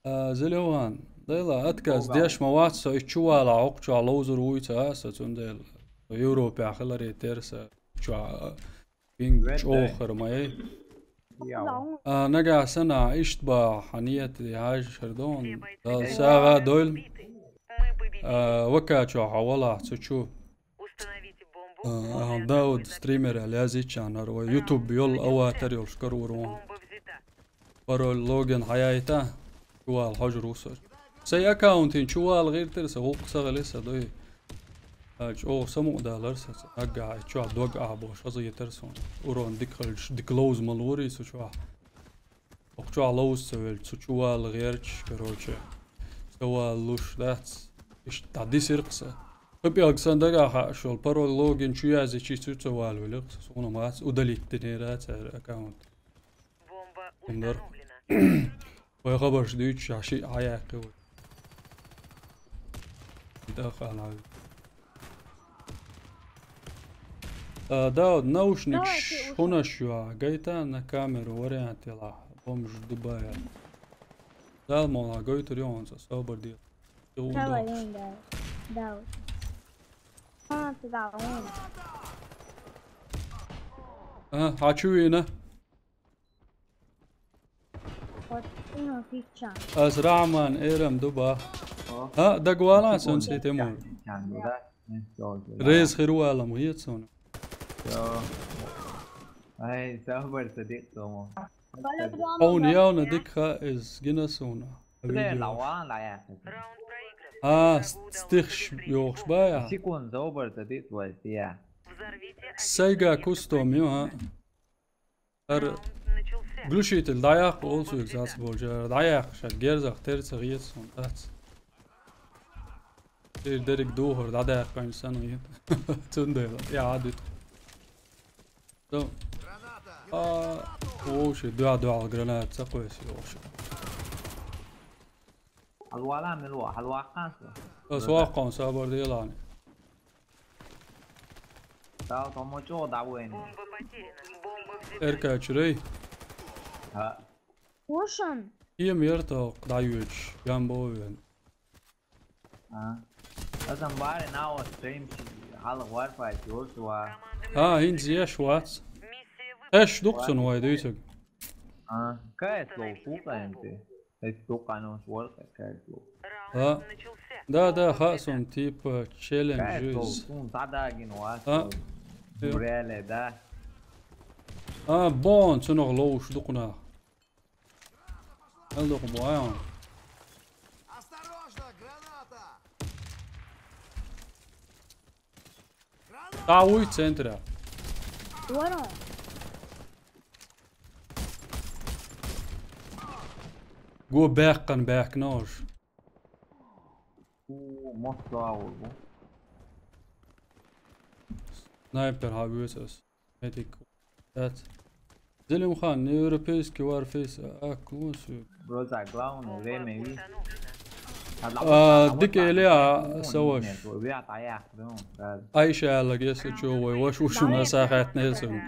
А, Зелёван, дайла, отказ деш ма вац со, и чу вала хӀокху чохь ловзур вуй ца а со, цундела Европехь хиларе тера со, чохь, а, Винг чӀогӀа хир ма яй. А, нагахь санна, иштта бахьа хьан ниет хьажа хир ду хьуна. Далла сагӀа дойла. А, вака чохь хьо валахь цу чу. А, а, Дауд стример аьлла язйича хӀара вай YouTube йолу аватар йолуш карор ву хьуна. Пароль логин хьаяйта, чувала хьожур ву со. Сайн аккаунтин чувала гӀиртира сан, гӀуллакх ца хили сан дуй. А, чӀогӀа самукъадалар сан, ца аггахь, чохь дог ахь бохуш хазахетара суна. Урон дика хилча, дика ловза ма лур и цу чохь. Окху чохь ловза ца велча, цу чувала гӀерташ, короче, ца вала луш дац. Иштта дӀадисира-кх сан. Кхин пӀелг сан дагахь хаьаш волу пароль логин чу язйичи цу ца вала велира-кх сан. Суна ма ац, удалить динера цара аккаунт. Бомба установлена. Вай хабарш дуьйцуш, шиъ хьаяьккхи вай. ТӀаккха ала. А, Дауд, наушникаш хӀунаш ю, гайта на камеру вариант яла, бомж Дубая. Дал мола гойтур йонца, собар де. Давай, Дауд. Дауд. А, ты Дауд. А, хьачу вина? Ас Рахьман, эрам ду ба. О. А, дагвала сон се тему. Чан ду, да? Реза хир валам, хета суна. Йо. Ай, сабар ца дикъ тому. Хьуна явна дика ха иза гина суна. Видео. А, стихаш йохуш бая? Секунд, собар ца дикъ вай, я. Сайга кустом ю, а? ХӀара глушитель дӀаяккха олу цуьнга цхьацца болчара. ДӀаяккха ша герзах тера ца хета суна дац. Цуьнан дерриг духар дӀадаьккхина санна хета. Цундела, я, Ӏадуьту. Со, а, вовше дуьхьа-дуьхьал граната ца кхоьссу вовше. Хьалвала мила ву, хьалваккхана со? Ас ваккхана, сабар делахьани. Дал томо чӀогӀа дӀавоьйна. Эркачу рей? ХӀаъ. Вушан? Кема яра тхо дӀайоьдуш, гамбо а веана. А. Асан бари нао стрим чи хьалха варфайт йолуш ва. А, хӀинца еш вац. Эш дукха цунна вай дуьйцург. А, кайт лов, кукъаьнти. Эс дуккъануш вара кайт лов. А. Да, да, хаьа суна, типа, челлендж Кайф ю долу, иза. Суна дӀадагина вац А? Реале, да. А, бон, цунах ловуш ду кхунах. Мел ду кху бо, а? Осторожно, граната! Та вуй центра. Вара. Го баьккхана баьхкина уж. Фу, мосса вагӀур бу. Снайпер хьан вуьйцу ас. Медик. Дац. Зелимхан, не европейский Warface, а, клонсу. Роза, главное, время есть. А, дика эле, а, саваш. Айша аьлла, если чё, вай ваша вушу на сахатный сын.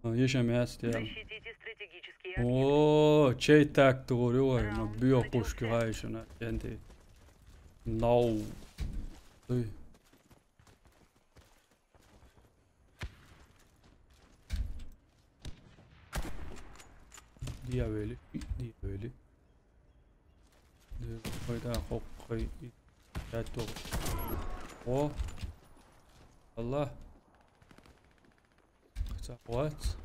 А, ещё мясо тела. Защитите стратегические активы. О, чей так тугур ю вай, ма Раунд био пушки начинается. Гайшина, кенти. Нау. Ой. Диавели, диавели. Ди-, кой да, хок, кой, и, пять долларов. О! Аллах. Хотя хватит.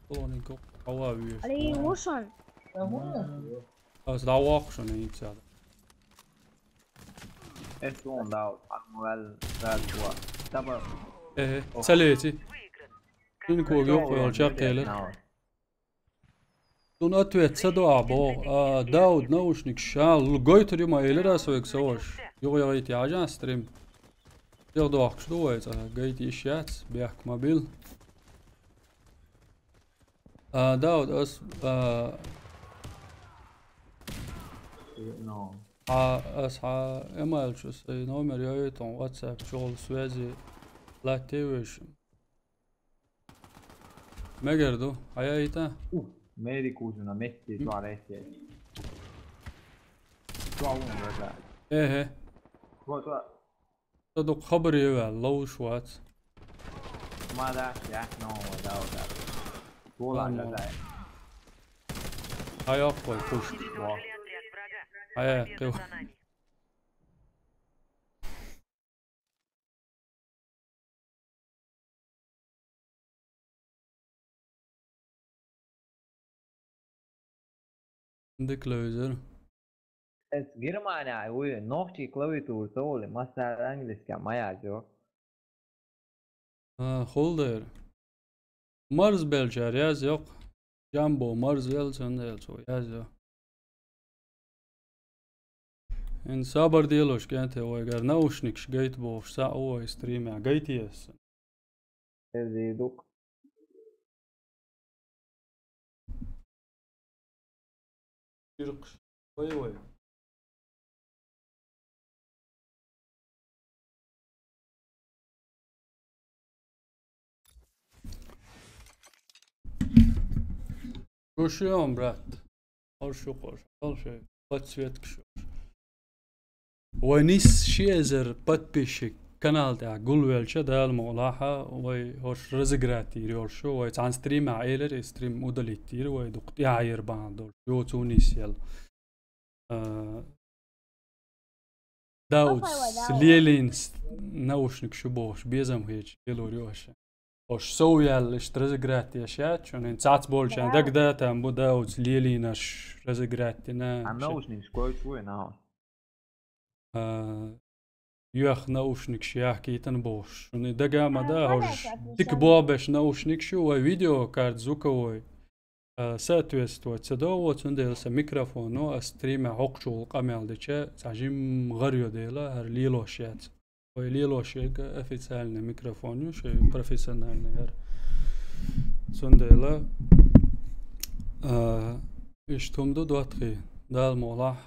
Полненько. Аллах вижу. Али вушан. Ас да вахшан, и цяда. Эс он дал, ан вал, дал, дуа. Таба. Э, О. Салети. Сунку ёх ёл чакъ элер. Сун ответ ца дуа бо. А, Дауд, наушник ша, л-, гойтур ма элер ас вайг саваш. Югъ ягъайти ажан стрим. Югъ дуахш ду вай ца, гайти иш яц, бяхк мобил. А, Дауд, ас, а, Ну. А, ас хьа эмайл чу сай номер йойтун WhatsApp чугъул связи латте вешим. Мегер ду, хьаяйта? Ух, мери кузуна метти дуарете. Дуа вун, братан. Эхе. Вот, вот. Ца дукха хабар йоваьлла, ловш вац. Ма да, я, но, да, да. Бола, да, да. Хьаяккхой, пуш. Хьая, кив. Дика левзар. Эс Германия, уй, нохчий клавиатура ца воле, массара английский ма язйо. А, хулдер. Марз белчар язйо. Джамбо марз вел, цундел цо язйо. Ин сабар делош кенте вайгар наушникш гайт бохуш, са овай стримя гайти ес. Эзидук. Чиркш. Вай, вай. Хорошо, брат. Хорошо, хорошо. Хорошо. Подсветка шо. Вай нис ши эзар подписчик канал тӀехь гулвелча, Дала мукъ лахь, вай хӀорш разыграть йир йолуш ю, вай цхьана стримехь элира, и стрим удалить йира, вай дукха тӀаьхьа йира бахьана долуш. Йоцу нис яла. А, Дауд, Папай вай, Дауд. Лелийна с-, наушник шу бохуш, безам хеташ, лелор ю аша. Ош сов яьлла, иштта разыграть еш яц, шуна цац болчан дагадатан бу Дауд, лелийнаш разыграть дина. А наушник шкой чуй, нау? А, юьх наушникаш яхкийтина бохуш. Шуна дага ма А, да, хӀорш дика бобеш наушникаш ю, вай видеокарт звуковой, а, соответствовать ца до, вот цундела сан микрофоно, ас стриме хӀокхучул къамел дича, цхьа жим гӀар йо дела, хӀара лелош яц. Вай лелош ерга официальный микрофон ю, шай профессиональный хӀара. Цундела, а, иштта хӀума ду доттагӀий, Дала мукъ лахь.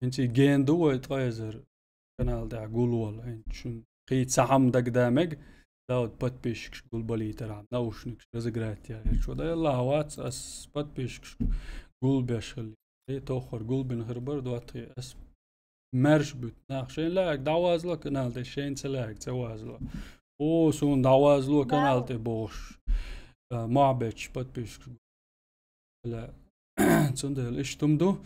ХӀинца и ген ду вай ткъа эзар канал тӀехь гулвала. ХӀинца шун кхин цхьа хӀама дагада мега, Дауд подписчикаш гулбалийтархьама, наушникаш разыграть яьлла. Чу дан Аллах вац, ас подписчикаш гулбеш хилла. Э, тоххар гулбина хир бара доттагӀий, ас маьрша буьту нах. Шайн лаьга дӀавазло канал тӀе, шайн ца лаьга ца вазло. О, суна дӀавазло канал тӀе бохуш. А, мохь бетташ подписчикаш гу-, ла. Цундела иштта хӀума ду.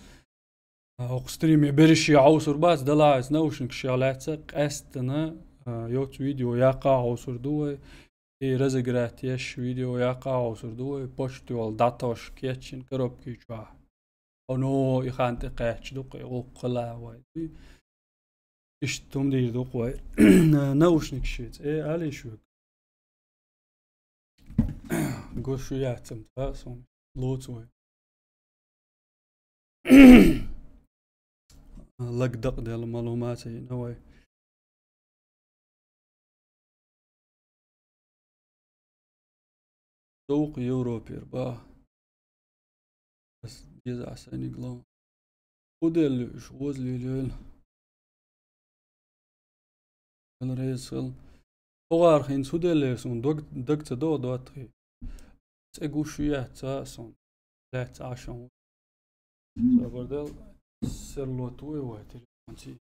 А, хӀокху стриме берриш а хьовсур бац, делахь а наушникаш лаьцна, къаьсттина, а, йоцу видео яккха а хьовсур ду вай. И разыграть еш видео яккха а хьовсур ду вай. Почта йолу дӀатосуш кечйина коробки чохь. Оно и хан тӀе кхаьчча ду-кх, и гӀуллакх хила вай. Иштта хӀума дийр ду-кх вай. Наушникаш шица. Э, Али шуьга. Гуш ю яц-м цкъа а суна. Лоцу вай. Лаг дакъаделла малума ца йина вай. Дукха Европера баха. Ас деза сайниг ло. ХӀун делла уьш, оза лелийла. Хила реза хила. ХӀокхара хӀинца хӀун деллера суна дог, даг ца догӀу доттагӀий. ЦӀе гуш ю яц-м суна. Лаьцна Ӏаш ю. Собар дел, серло ту вай телефонций.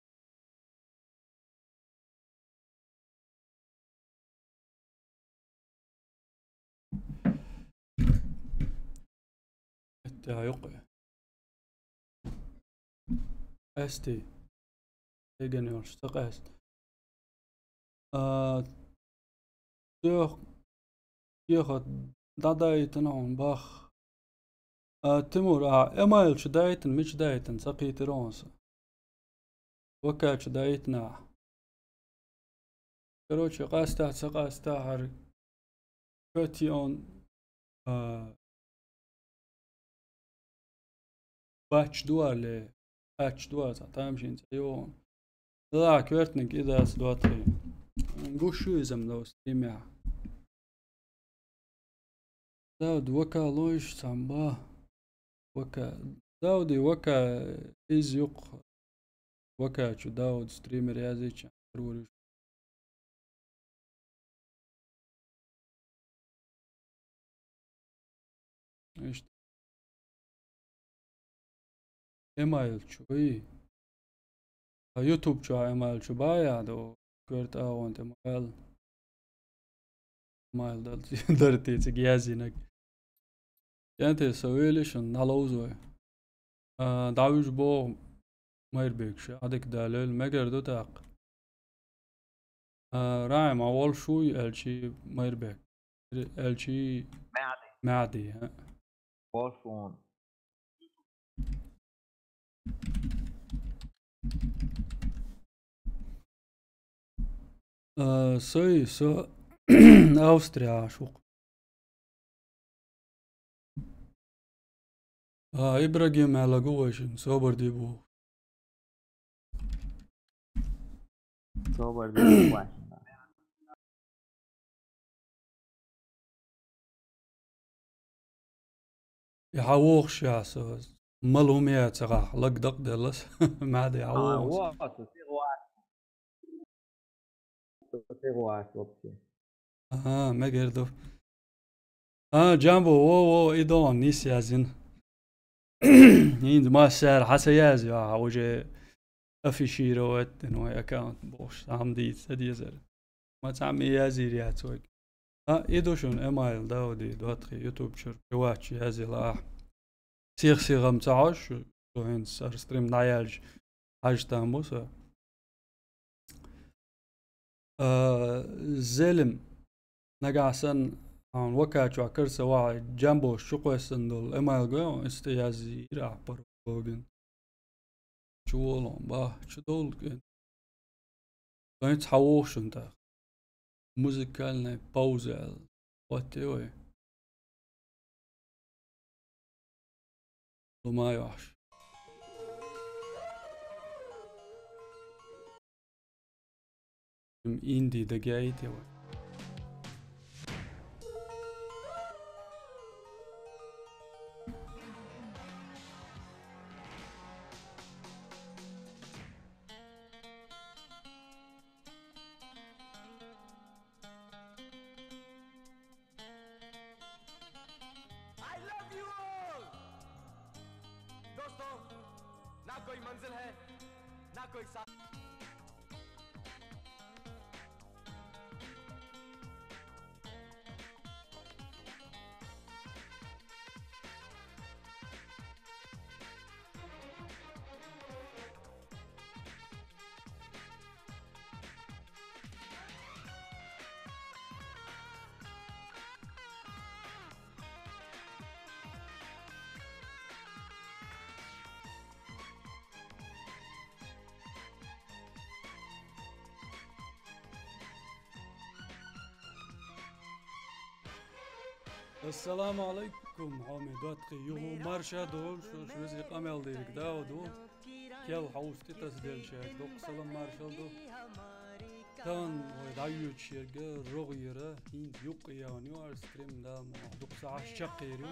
Этта юкъе. Эсти. Эган йолуш ца къаьста. А, тох, тохат дӀадайтина хьуна бах. А, Тимур, а, эмайл чу дайтина, мича дайтина, ца кхийтира хьуна со. Вака чу дайтина ахь. Короче, къаьстахь, ца къаьстахь, хӀара Патреон, а, бач дуале, бач дуа, цхьа тамашийна цӀе йогӀун. Ла, коьртаниг и дац доттагӀий. Гуш ю иза-м дов стримехь. Давд, вака лойш цхьамма ба. Вака. Давди, вака, иза юккъе. Вака чу Давд стример яздича, карур ю. Иштта. Эмайл чу, ой. А YouTube чу а эмайл чу бая ду, коьрта агӀон тӀе ма аьлла. Эмайл дал-, дара те цига яздинарг. КӀентий, со вели шуна, дӀаловза вай. А, дӀавуьжу боху Майрбек ша, Ӏадика далийла, мегар ду тӀаккха. А, Рахьим, а волуш вуй, аьлчи Майрбек. Аьлчи Маьхьди. Маьхьди, а. Волуш ву. А, сой, со Австрия Ӏаш ву-кх. А, Ибрагим аьлла гу вайшин, собар де бу. Собар де бу вайшин. И хьан вохуш яхь со? Мала хӀума яцахь, лаг дакъаделлас. Маьхьди, хьан вохуш? Ага, мегар ду. А, Джамбо, во, во, и догӀун нис яздина. ХӀинца массара хьан ца язйо, ахьа уже афишировать дина вай аккаунт бохуш, цхьа хӀума дийца ца дезара. Ма цхьамма язйийр яц вайга. А, и ду шуна эмайл Давди, доттагӀий, YouTube чуьра приват чу язйила ахьа. Сих-сихам ца хьожуш, шу хӀинца ара стрим дӀаяьлча хьажа там бу со. А, Зелим, нагахь санна, хьуна вакачохь кара ца вахьа, Джамбош чу кхоьссина долу эмайл гой хьуна, иза тӀе язйийра ахьа пароль логин. Чу волу хьуна, бах, чу довлу кӀен. Вайн цхьа воху шуна тӀаккха. Музыкальная пауза аьлла. ХӀотте вай. Лума йохьуш. Инди дагайта вай. I love you all. दोस्तों, ना कोई मंजिल है, ना कोई सा- Ассаламу алайкум, хьоме доттагӀий, юха марша ду, шо, шо везий къамел дерг да ду. Кел хьовса тӀе тасаделчаьрга доккха салам маршал ду. Тахан вай дӀайоьдуш ерг рогӀера, хӀинца юккъе яьнна ю аш стрим, да, ма дукха сахьат чаккхе ю.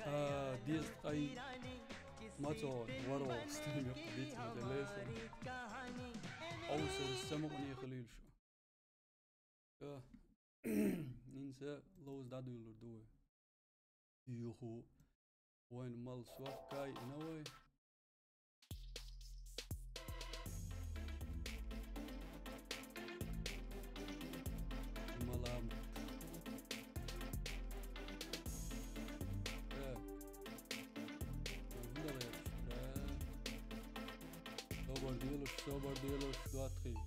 А, дезткъа ма цо варо стрим юккъе диц ма делла со. Хьовсараш самукъане хилийла шо. Ё, хӀинца ловза дӀадуьйлур ду вай. Юху. Вайн мал сохкай ина вай. Малам. Так. Давай, да. Собар делаш, собар делаш, доттагӀий.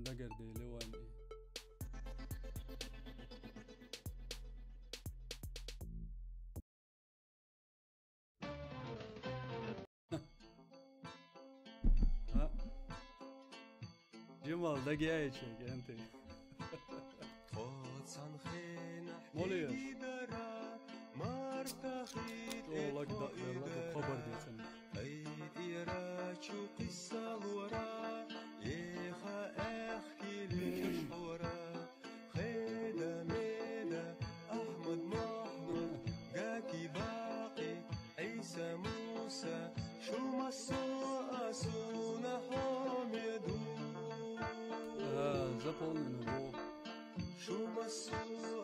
Дагар деле вайна. А? Жимал, дагаяйча, генте. Моле. О, лаг да, лаг, хабар децен. Ай, ира чу къиссалора, еха эхкили кашхора. Хеда меда, Ахмад Махмуд, Гаки Бакъи, Иса Муса, шу массо а суна хьомеду. А, заполнено было. Шу массо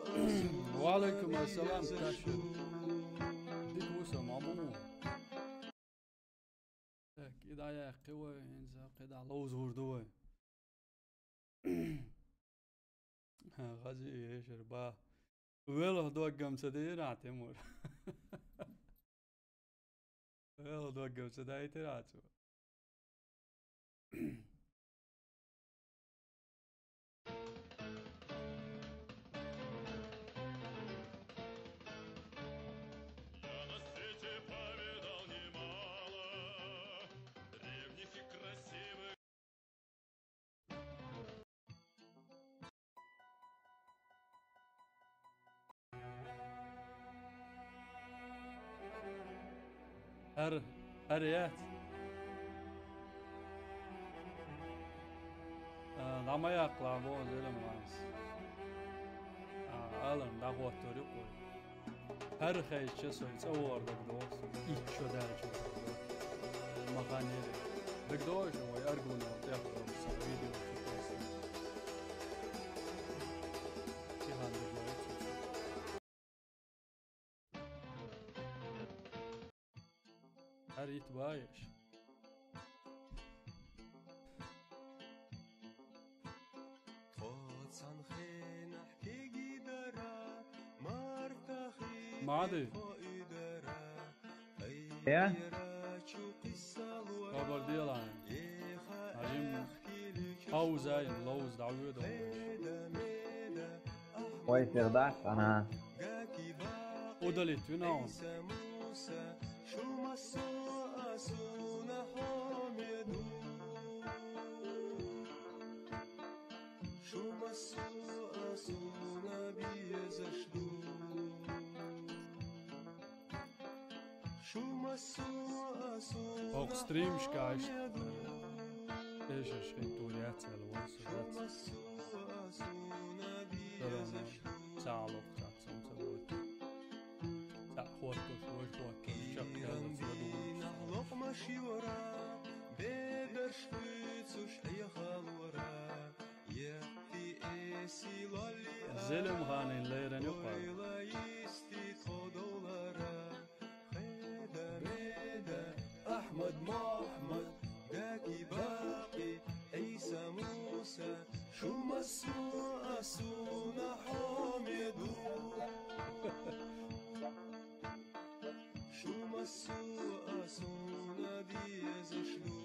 а суна Ва алайкум ассалам, Таша. Дик вуса, маму. Так, кӀида яьккхи вай, хӀинца кӀида ловзур ду вай. Ха, хази ешар ба. Вело доггам ца дира, Тимур. Вело доггам ца дайтира цо. Я на свете повидал немало древних и красивых. ХӀара, хӀара яц. А, дӀа ма яккхалахь боху Зелимханас. А, аларна дӀахӀоттор ю кхуьй. ХӀара хезча, со цӀа вогӀар дагадогӀу, итт шо даьлча дагадогӀу. Ма хан яри. ДагадогӀу шу вай Аргунал тӀехь долуш сан видео чу тесна. Кхин хан дагадогӀу. ХӀара итт баеш. Тхо цхьана хенахь кегий дара, Марта хи Мади. Тхо уьдара. Я? Хабар делахь. Хьажим, пауза ин, ловза дӀавоьду. Вай сир дац, ана. Удалить вина он. Ох, стримшка аш. Эшаш хин тур яц ала вон су дац. Дарона, цаалух цац сум ца вуй. Цаъ хӀоттуш, вуй хӀоттуш, чакъ яллац ладугӀуш. Локъмаш юра, бедарш хуьйцуш Ӏехалора. Зелимханин леррина юкъа. Ахьмад, Мухьмад, Гаки, Бакъи, Ӏийса, Муса, шу массо а суна хьоме ду. Шу массо а суна дезаш ду.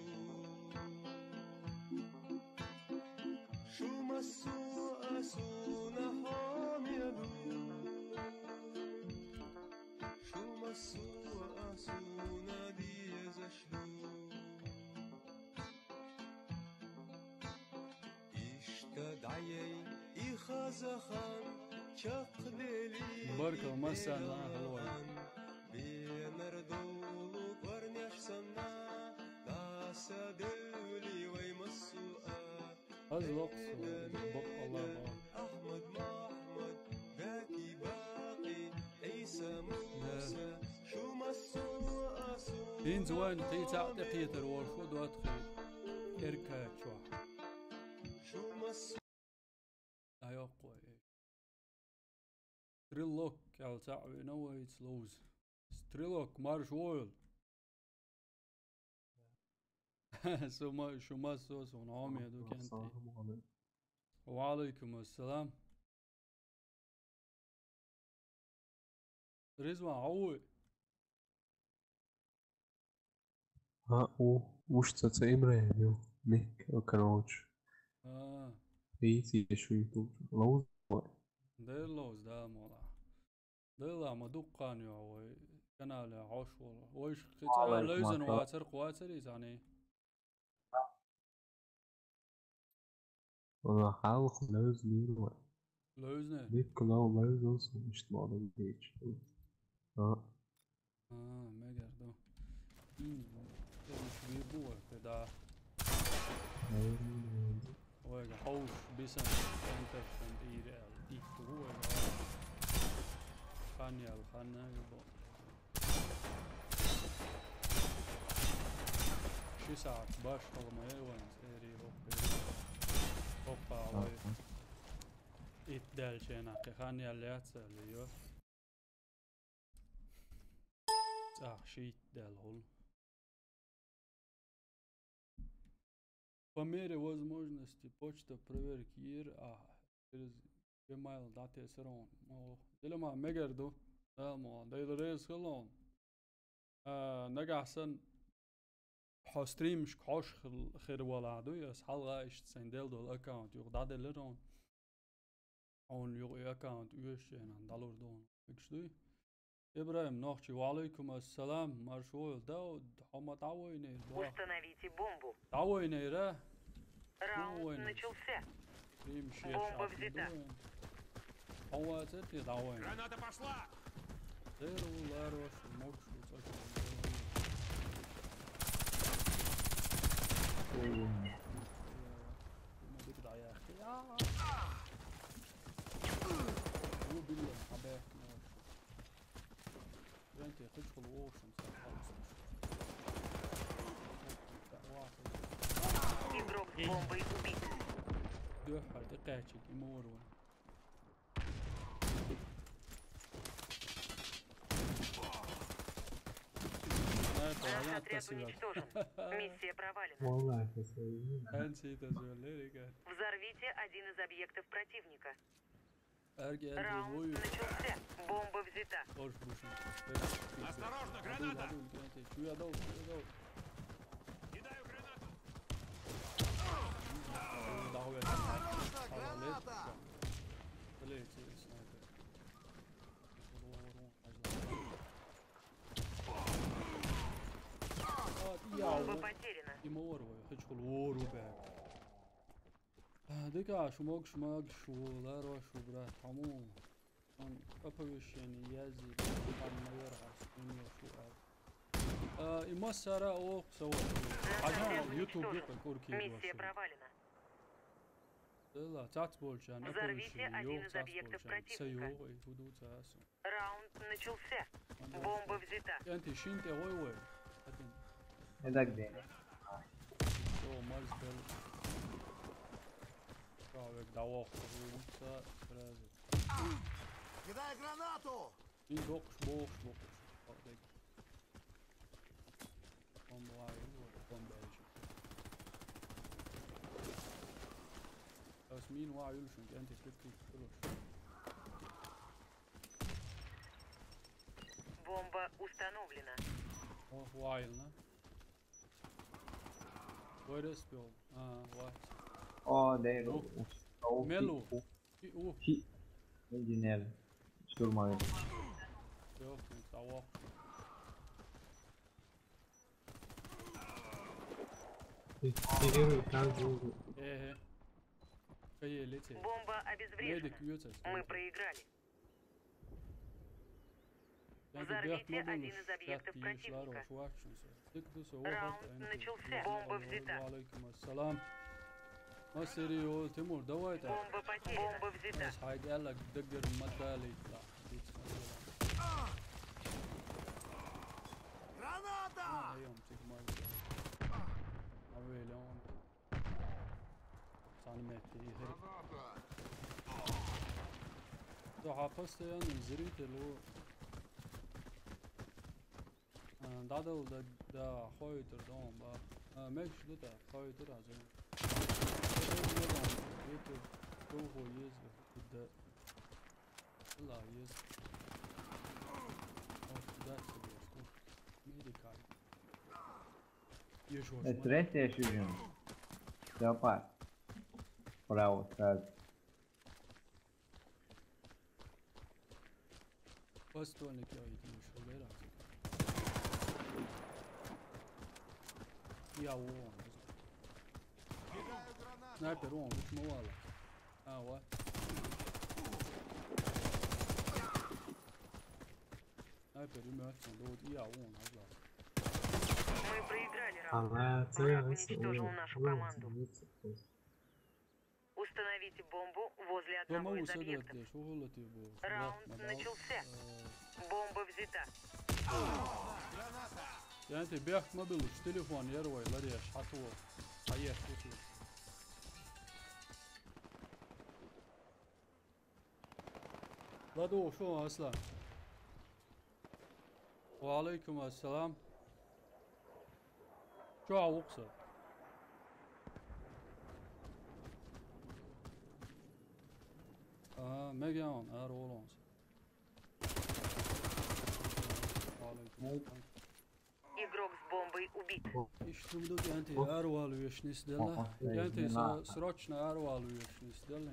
Шу массо а суна хьоме ду. Шу массо а суна дезаш ду. Иштта дӀаяй и хаза хан, Баркал, массарна а хьалой. Аз локху со, бакъ Аллах. ХӀинца вайн кхин цхьаъ тӀекхетар волуш ву доттагӀий эркачохь. ДӀайоккху вай. Стрелок аьлла цхьаъ веана вайца ловза. Стрелок, марша вогӀийла. Шу ма-, шу массо а суна хьоме ду, кӀентий. Ассаламу алейкум. Ва алейкум ассалам. Ризван, хьо вуй? А, у, уж ца, ца Ибрахим ю, Мик, короче. А. Вийца еш ву ютуб чу. Ловза вай. Дела ловза, да, мола. Дела ма дуккха хан ю вай канале хьош волу. Вайша кхин цкъа левзина вацар, кхоацар иза хьуна? Валла, хьалха левзинера вай. Левзинера? Дикка лов-, левзина сун иштта ма ду дийча. А. А, мегар ду. М, тӀе уьш вийр бу вай, кхин да. М. Вайга хьовш, бисана, центр, центр, ира аьлла, итт ву вайга. Хан яьлла, хан а ю бо. Ши сахьт баш хала ма яй вайн цӀерий хӀокху. ХӀокху вай. Итт даьллачу хенахь кхин хан яьлла яц аьлла йо. ЦӀахь шийтта даьлла хуьлу. По мере возможности почта проверки йира ахь, через Gmail дӀатесара хьуна. Ма ву. Дила ма мегар ду. Дала ма ву. Дела реза хила хьуна. А, нагахь санна хьо стримашка хьош хир-, хир валахь дуй, ас хьалха иштта сайн делла долу аккаунт юха дӀаделлира хьуна. Хьуна юха и аккаунт оьшучу хенахь дӀалур ду хьуна. Мегаш дуй? Ибрахим Нохчий, ва алейкум ассалам, марша вогӀийла, Дауд, хьо ма дӀавайнера, бо. Установите бомбу. ДӀавайнера? Раунд начался. Бомба взята. Хьо вацара те дӀавайна? Граната пошла! Дера ву ларош, могуш ву цӀа чу. Ой. Ма дика дӀаяхки. Ву билла, хьан бехк ма вац. Венте, хӀуьттахула вовшам сара хьалцаш. Игрок с бомбой убит. Дуьххьара тӀекхаьчиг, и ма вара вайн. Наш отряд уничтожен. Миссия провалена. Валлахи, хӀинца хӀинца зоьллера, ребят. Взорвите один из объектов противника. Раунд начался. Бомба взята. Осторожно, граната! Кидаю гранату! Осторожно, граната! Бомба потеряна. А, дика, шу могуш, шу могуш, шу ларош, шу брат, хьо муха? Сан оповещение язде, хан ма яра хьо, сан ма шу аьлла. А, и массара а оха со вара. Хьажа, YouTube юкъа курке. Миссия провалена. Дела, цац болчарна оповещение йо, цац болчарна. Ца йо, и хӀун ду ца асу. Раунд начался. Бомба взята. КӀентий, шин тӀе гӀой вай. Хатин. Эдак де. О, марз бел. Ша век дӀавохку, вуьйца сразу. Кидай гранату! Ин боккхуш, бохуш, боккхуш. Бакъдерг. Бомба вай, бомба вай. Ас мин вай юлшун, кӀентий, шуьткий, шуьлуш. Бомба установлена. О, вайлна. Вай респи ол. А, вай. О, дей. Ух. Ух. Мелу. Ух. Хи, ух. Хи. Иди нел. Штурмовик. Ёх, ну, того. Ты, ты первый, как же? Э-э. Каелете. Бомба обезврежена. Медик уьцас. Мы проиграли. Взорвите один из объектов противника. Раунд начался. Бомба взята. Ва алейкум ассалам. Ма серьёз, Тимур, давай так. Бомба потеряна. Бомба взята. Ас хьайга аьлла даггара ма далийта. Граната! А, айом, тихо, мальчик. А, вылём. Цхьана метте ихир. Граната! Со хьа постоянно зритель ву. А, дӀадала да, да, хойтар дон ба. А, мегаш ду та, хойтар аз. Ютуб, духу еза, да. Ла еза. Ох, да, медикай. Еш ваш. Э, третья ещё. Всё, па. Право сразу. Подствольник я иди ещё, да, раз. Я вон. Снайпер вон, вот мувала. А, вот. Снайпер, и мёртв, вот я вон, назад. Мы проиграли раунд. Враг уничтожил нашу команду. Установите бомбу возле одного из объектов. Раунд начался. Бомба взята. Янти, бехк ма билуш, телефон яр вай, лареш, хьатуо. Хьаеш, хьатуо. Ладу, шо, Аслан? Ва алейкум ассалам. Чё, а вукса? А, мегян, ар олонс. Ва алейкум ассалам. Игрок с бомбой убит. Иштта ду кӀанти арвалуеш нисделла. КӀанти срочно арвалуеш нисделла.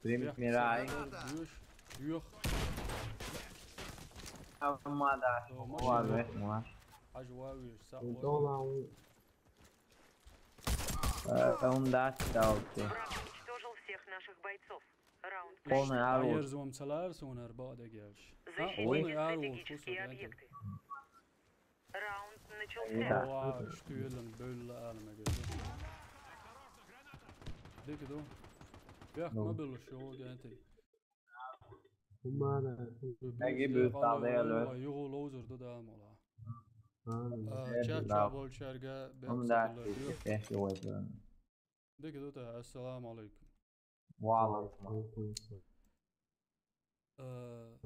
Примерай. Юх. Амада. Ладно, ладно. Аж вавеш, са. Доллар. Э, он даст, да, окей. Враг уничтожил всех наших бойцов. Раунд. Полный арвуд. Айерзом цалар сонар баъда гелш. Защитите стратегические объекты. Раунд начался. Ва, штуелан бёлла алма гелш. Дикду. Бяхк ма бёлла шо генти. Хумана. Аги бёлла алма. Югу лоузер ду да мола. А, чат чабол чарга бяхк. Хумана. Дикду та, ассаламу алейкум. Ва алейкум. Э,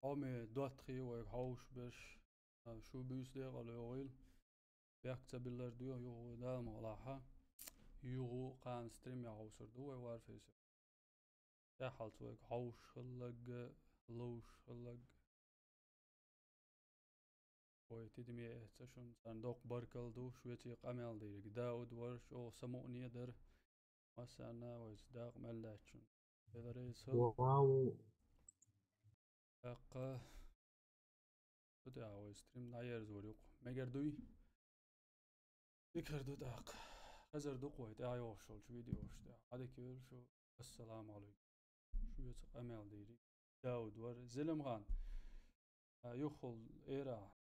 хьоме доттагӀий вайга хьовш берш, а, шу буьйса декъала йогӀийла. Бехк ца биллар дуьйхьа юха вай Дала мукъалахьа. Юха кхана стрим яхьовсар ду вай Warface. ТӀехьалца вайга хьовш хилларг, ловш хилларг. Вай тидаме эцца шун царна доккха баркалла ду, шуьца къамел дийриг. Дауд вара, чӀогӀа самукъане дара. Массарна вайца дакъа мел даьччун. Беларайса. Вау. ТӀаккха. Ду тӀаккха вай стрим дӀаерзор юкъа. Мегар дуй? Дикар ду тӀаккха. Хезар ду-кх вай тӀехьа йогӀуш йолчу видеош тӀехьа. Хьадика йойла шу. Ассаламу алейкум. Шуьца къамел дийриг. Дауд вара. Зелимхан. А, юххул эра.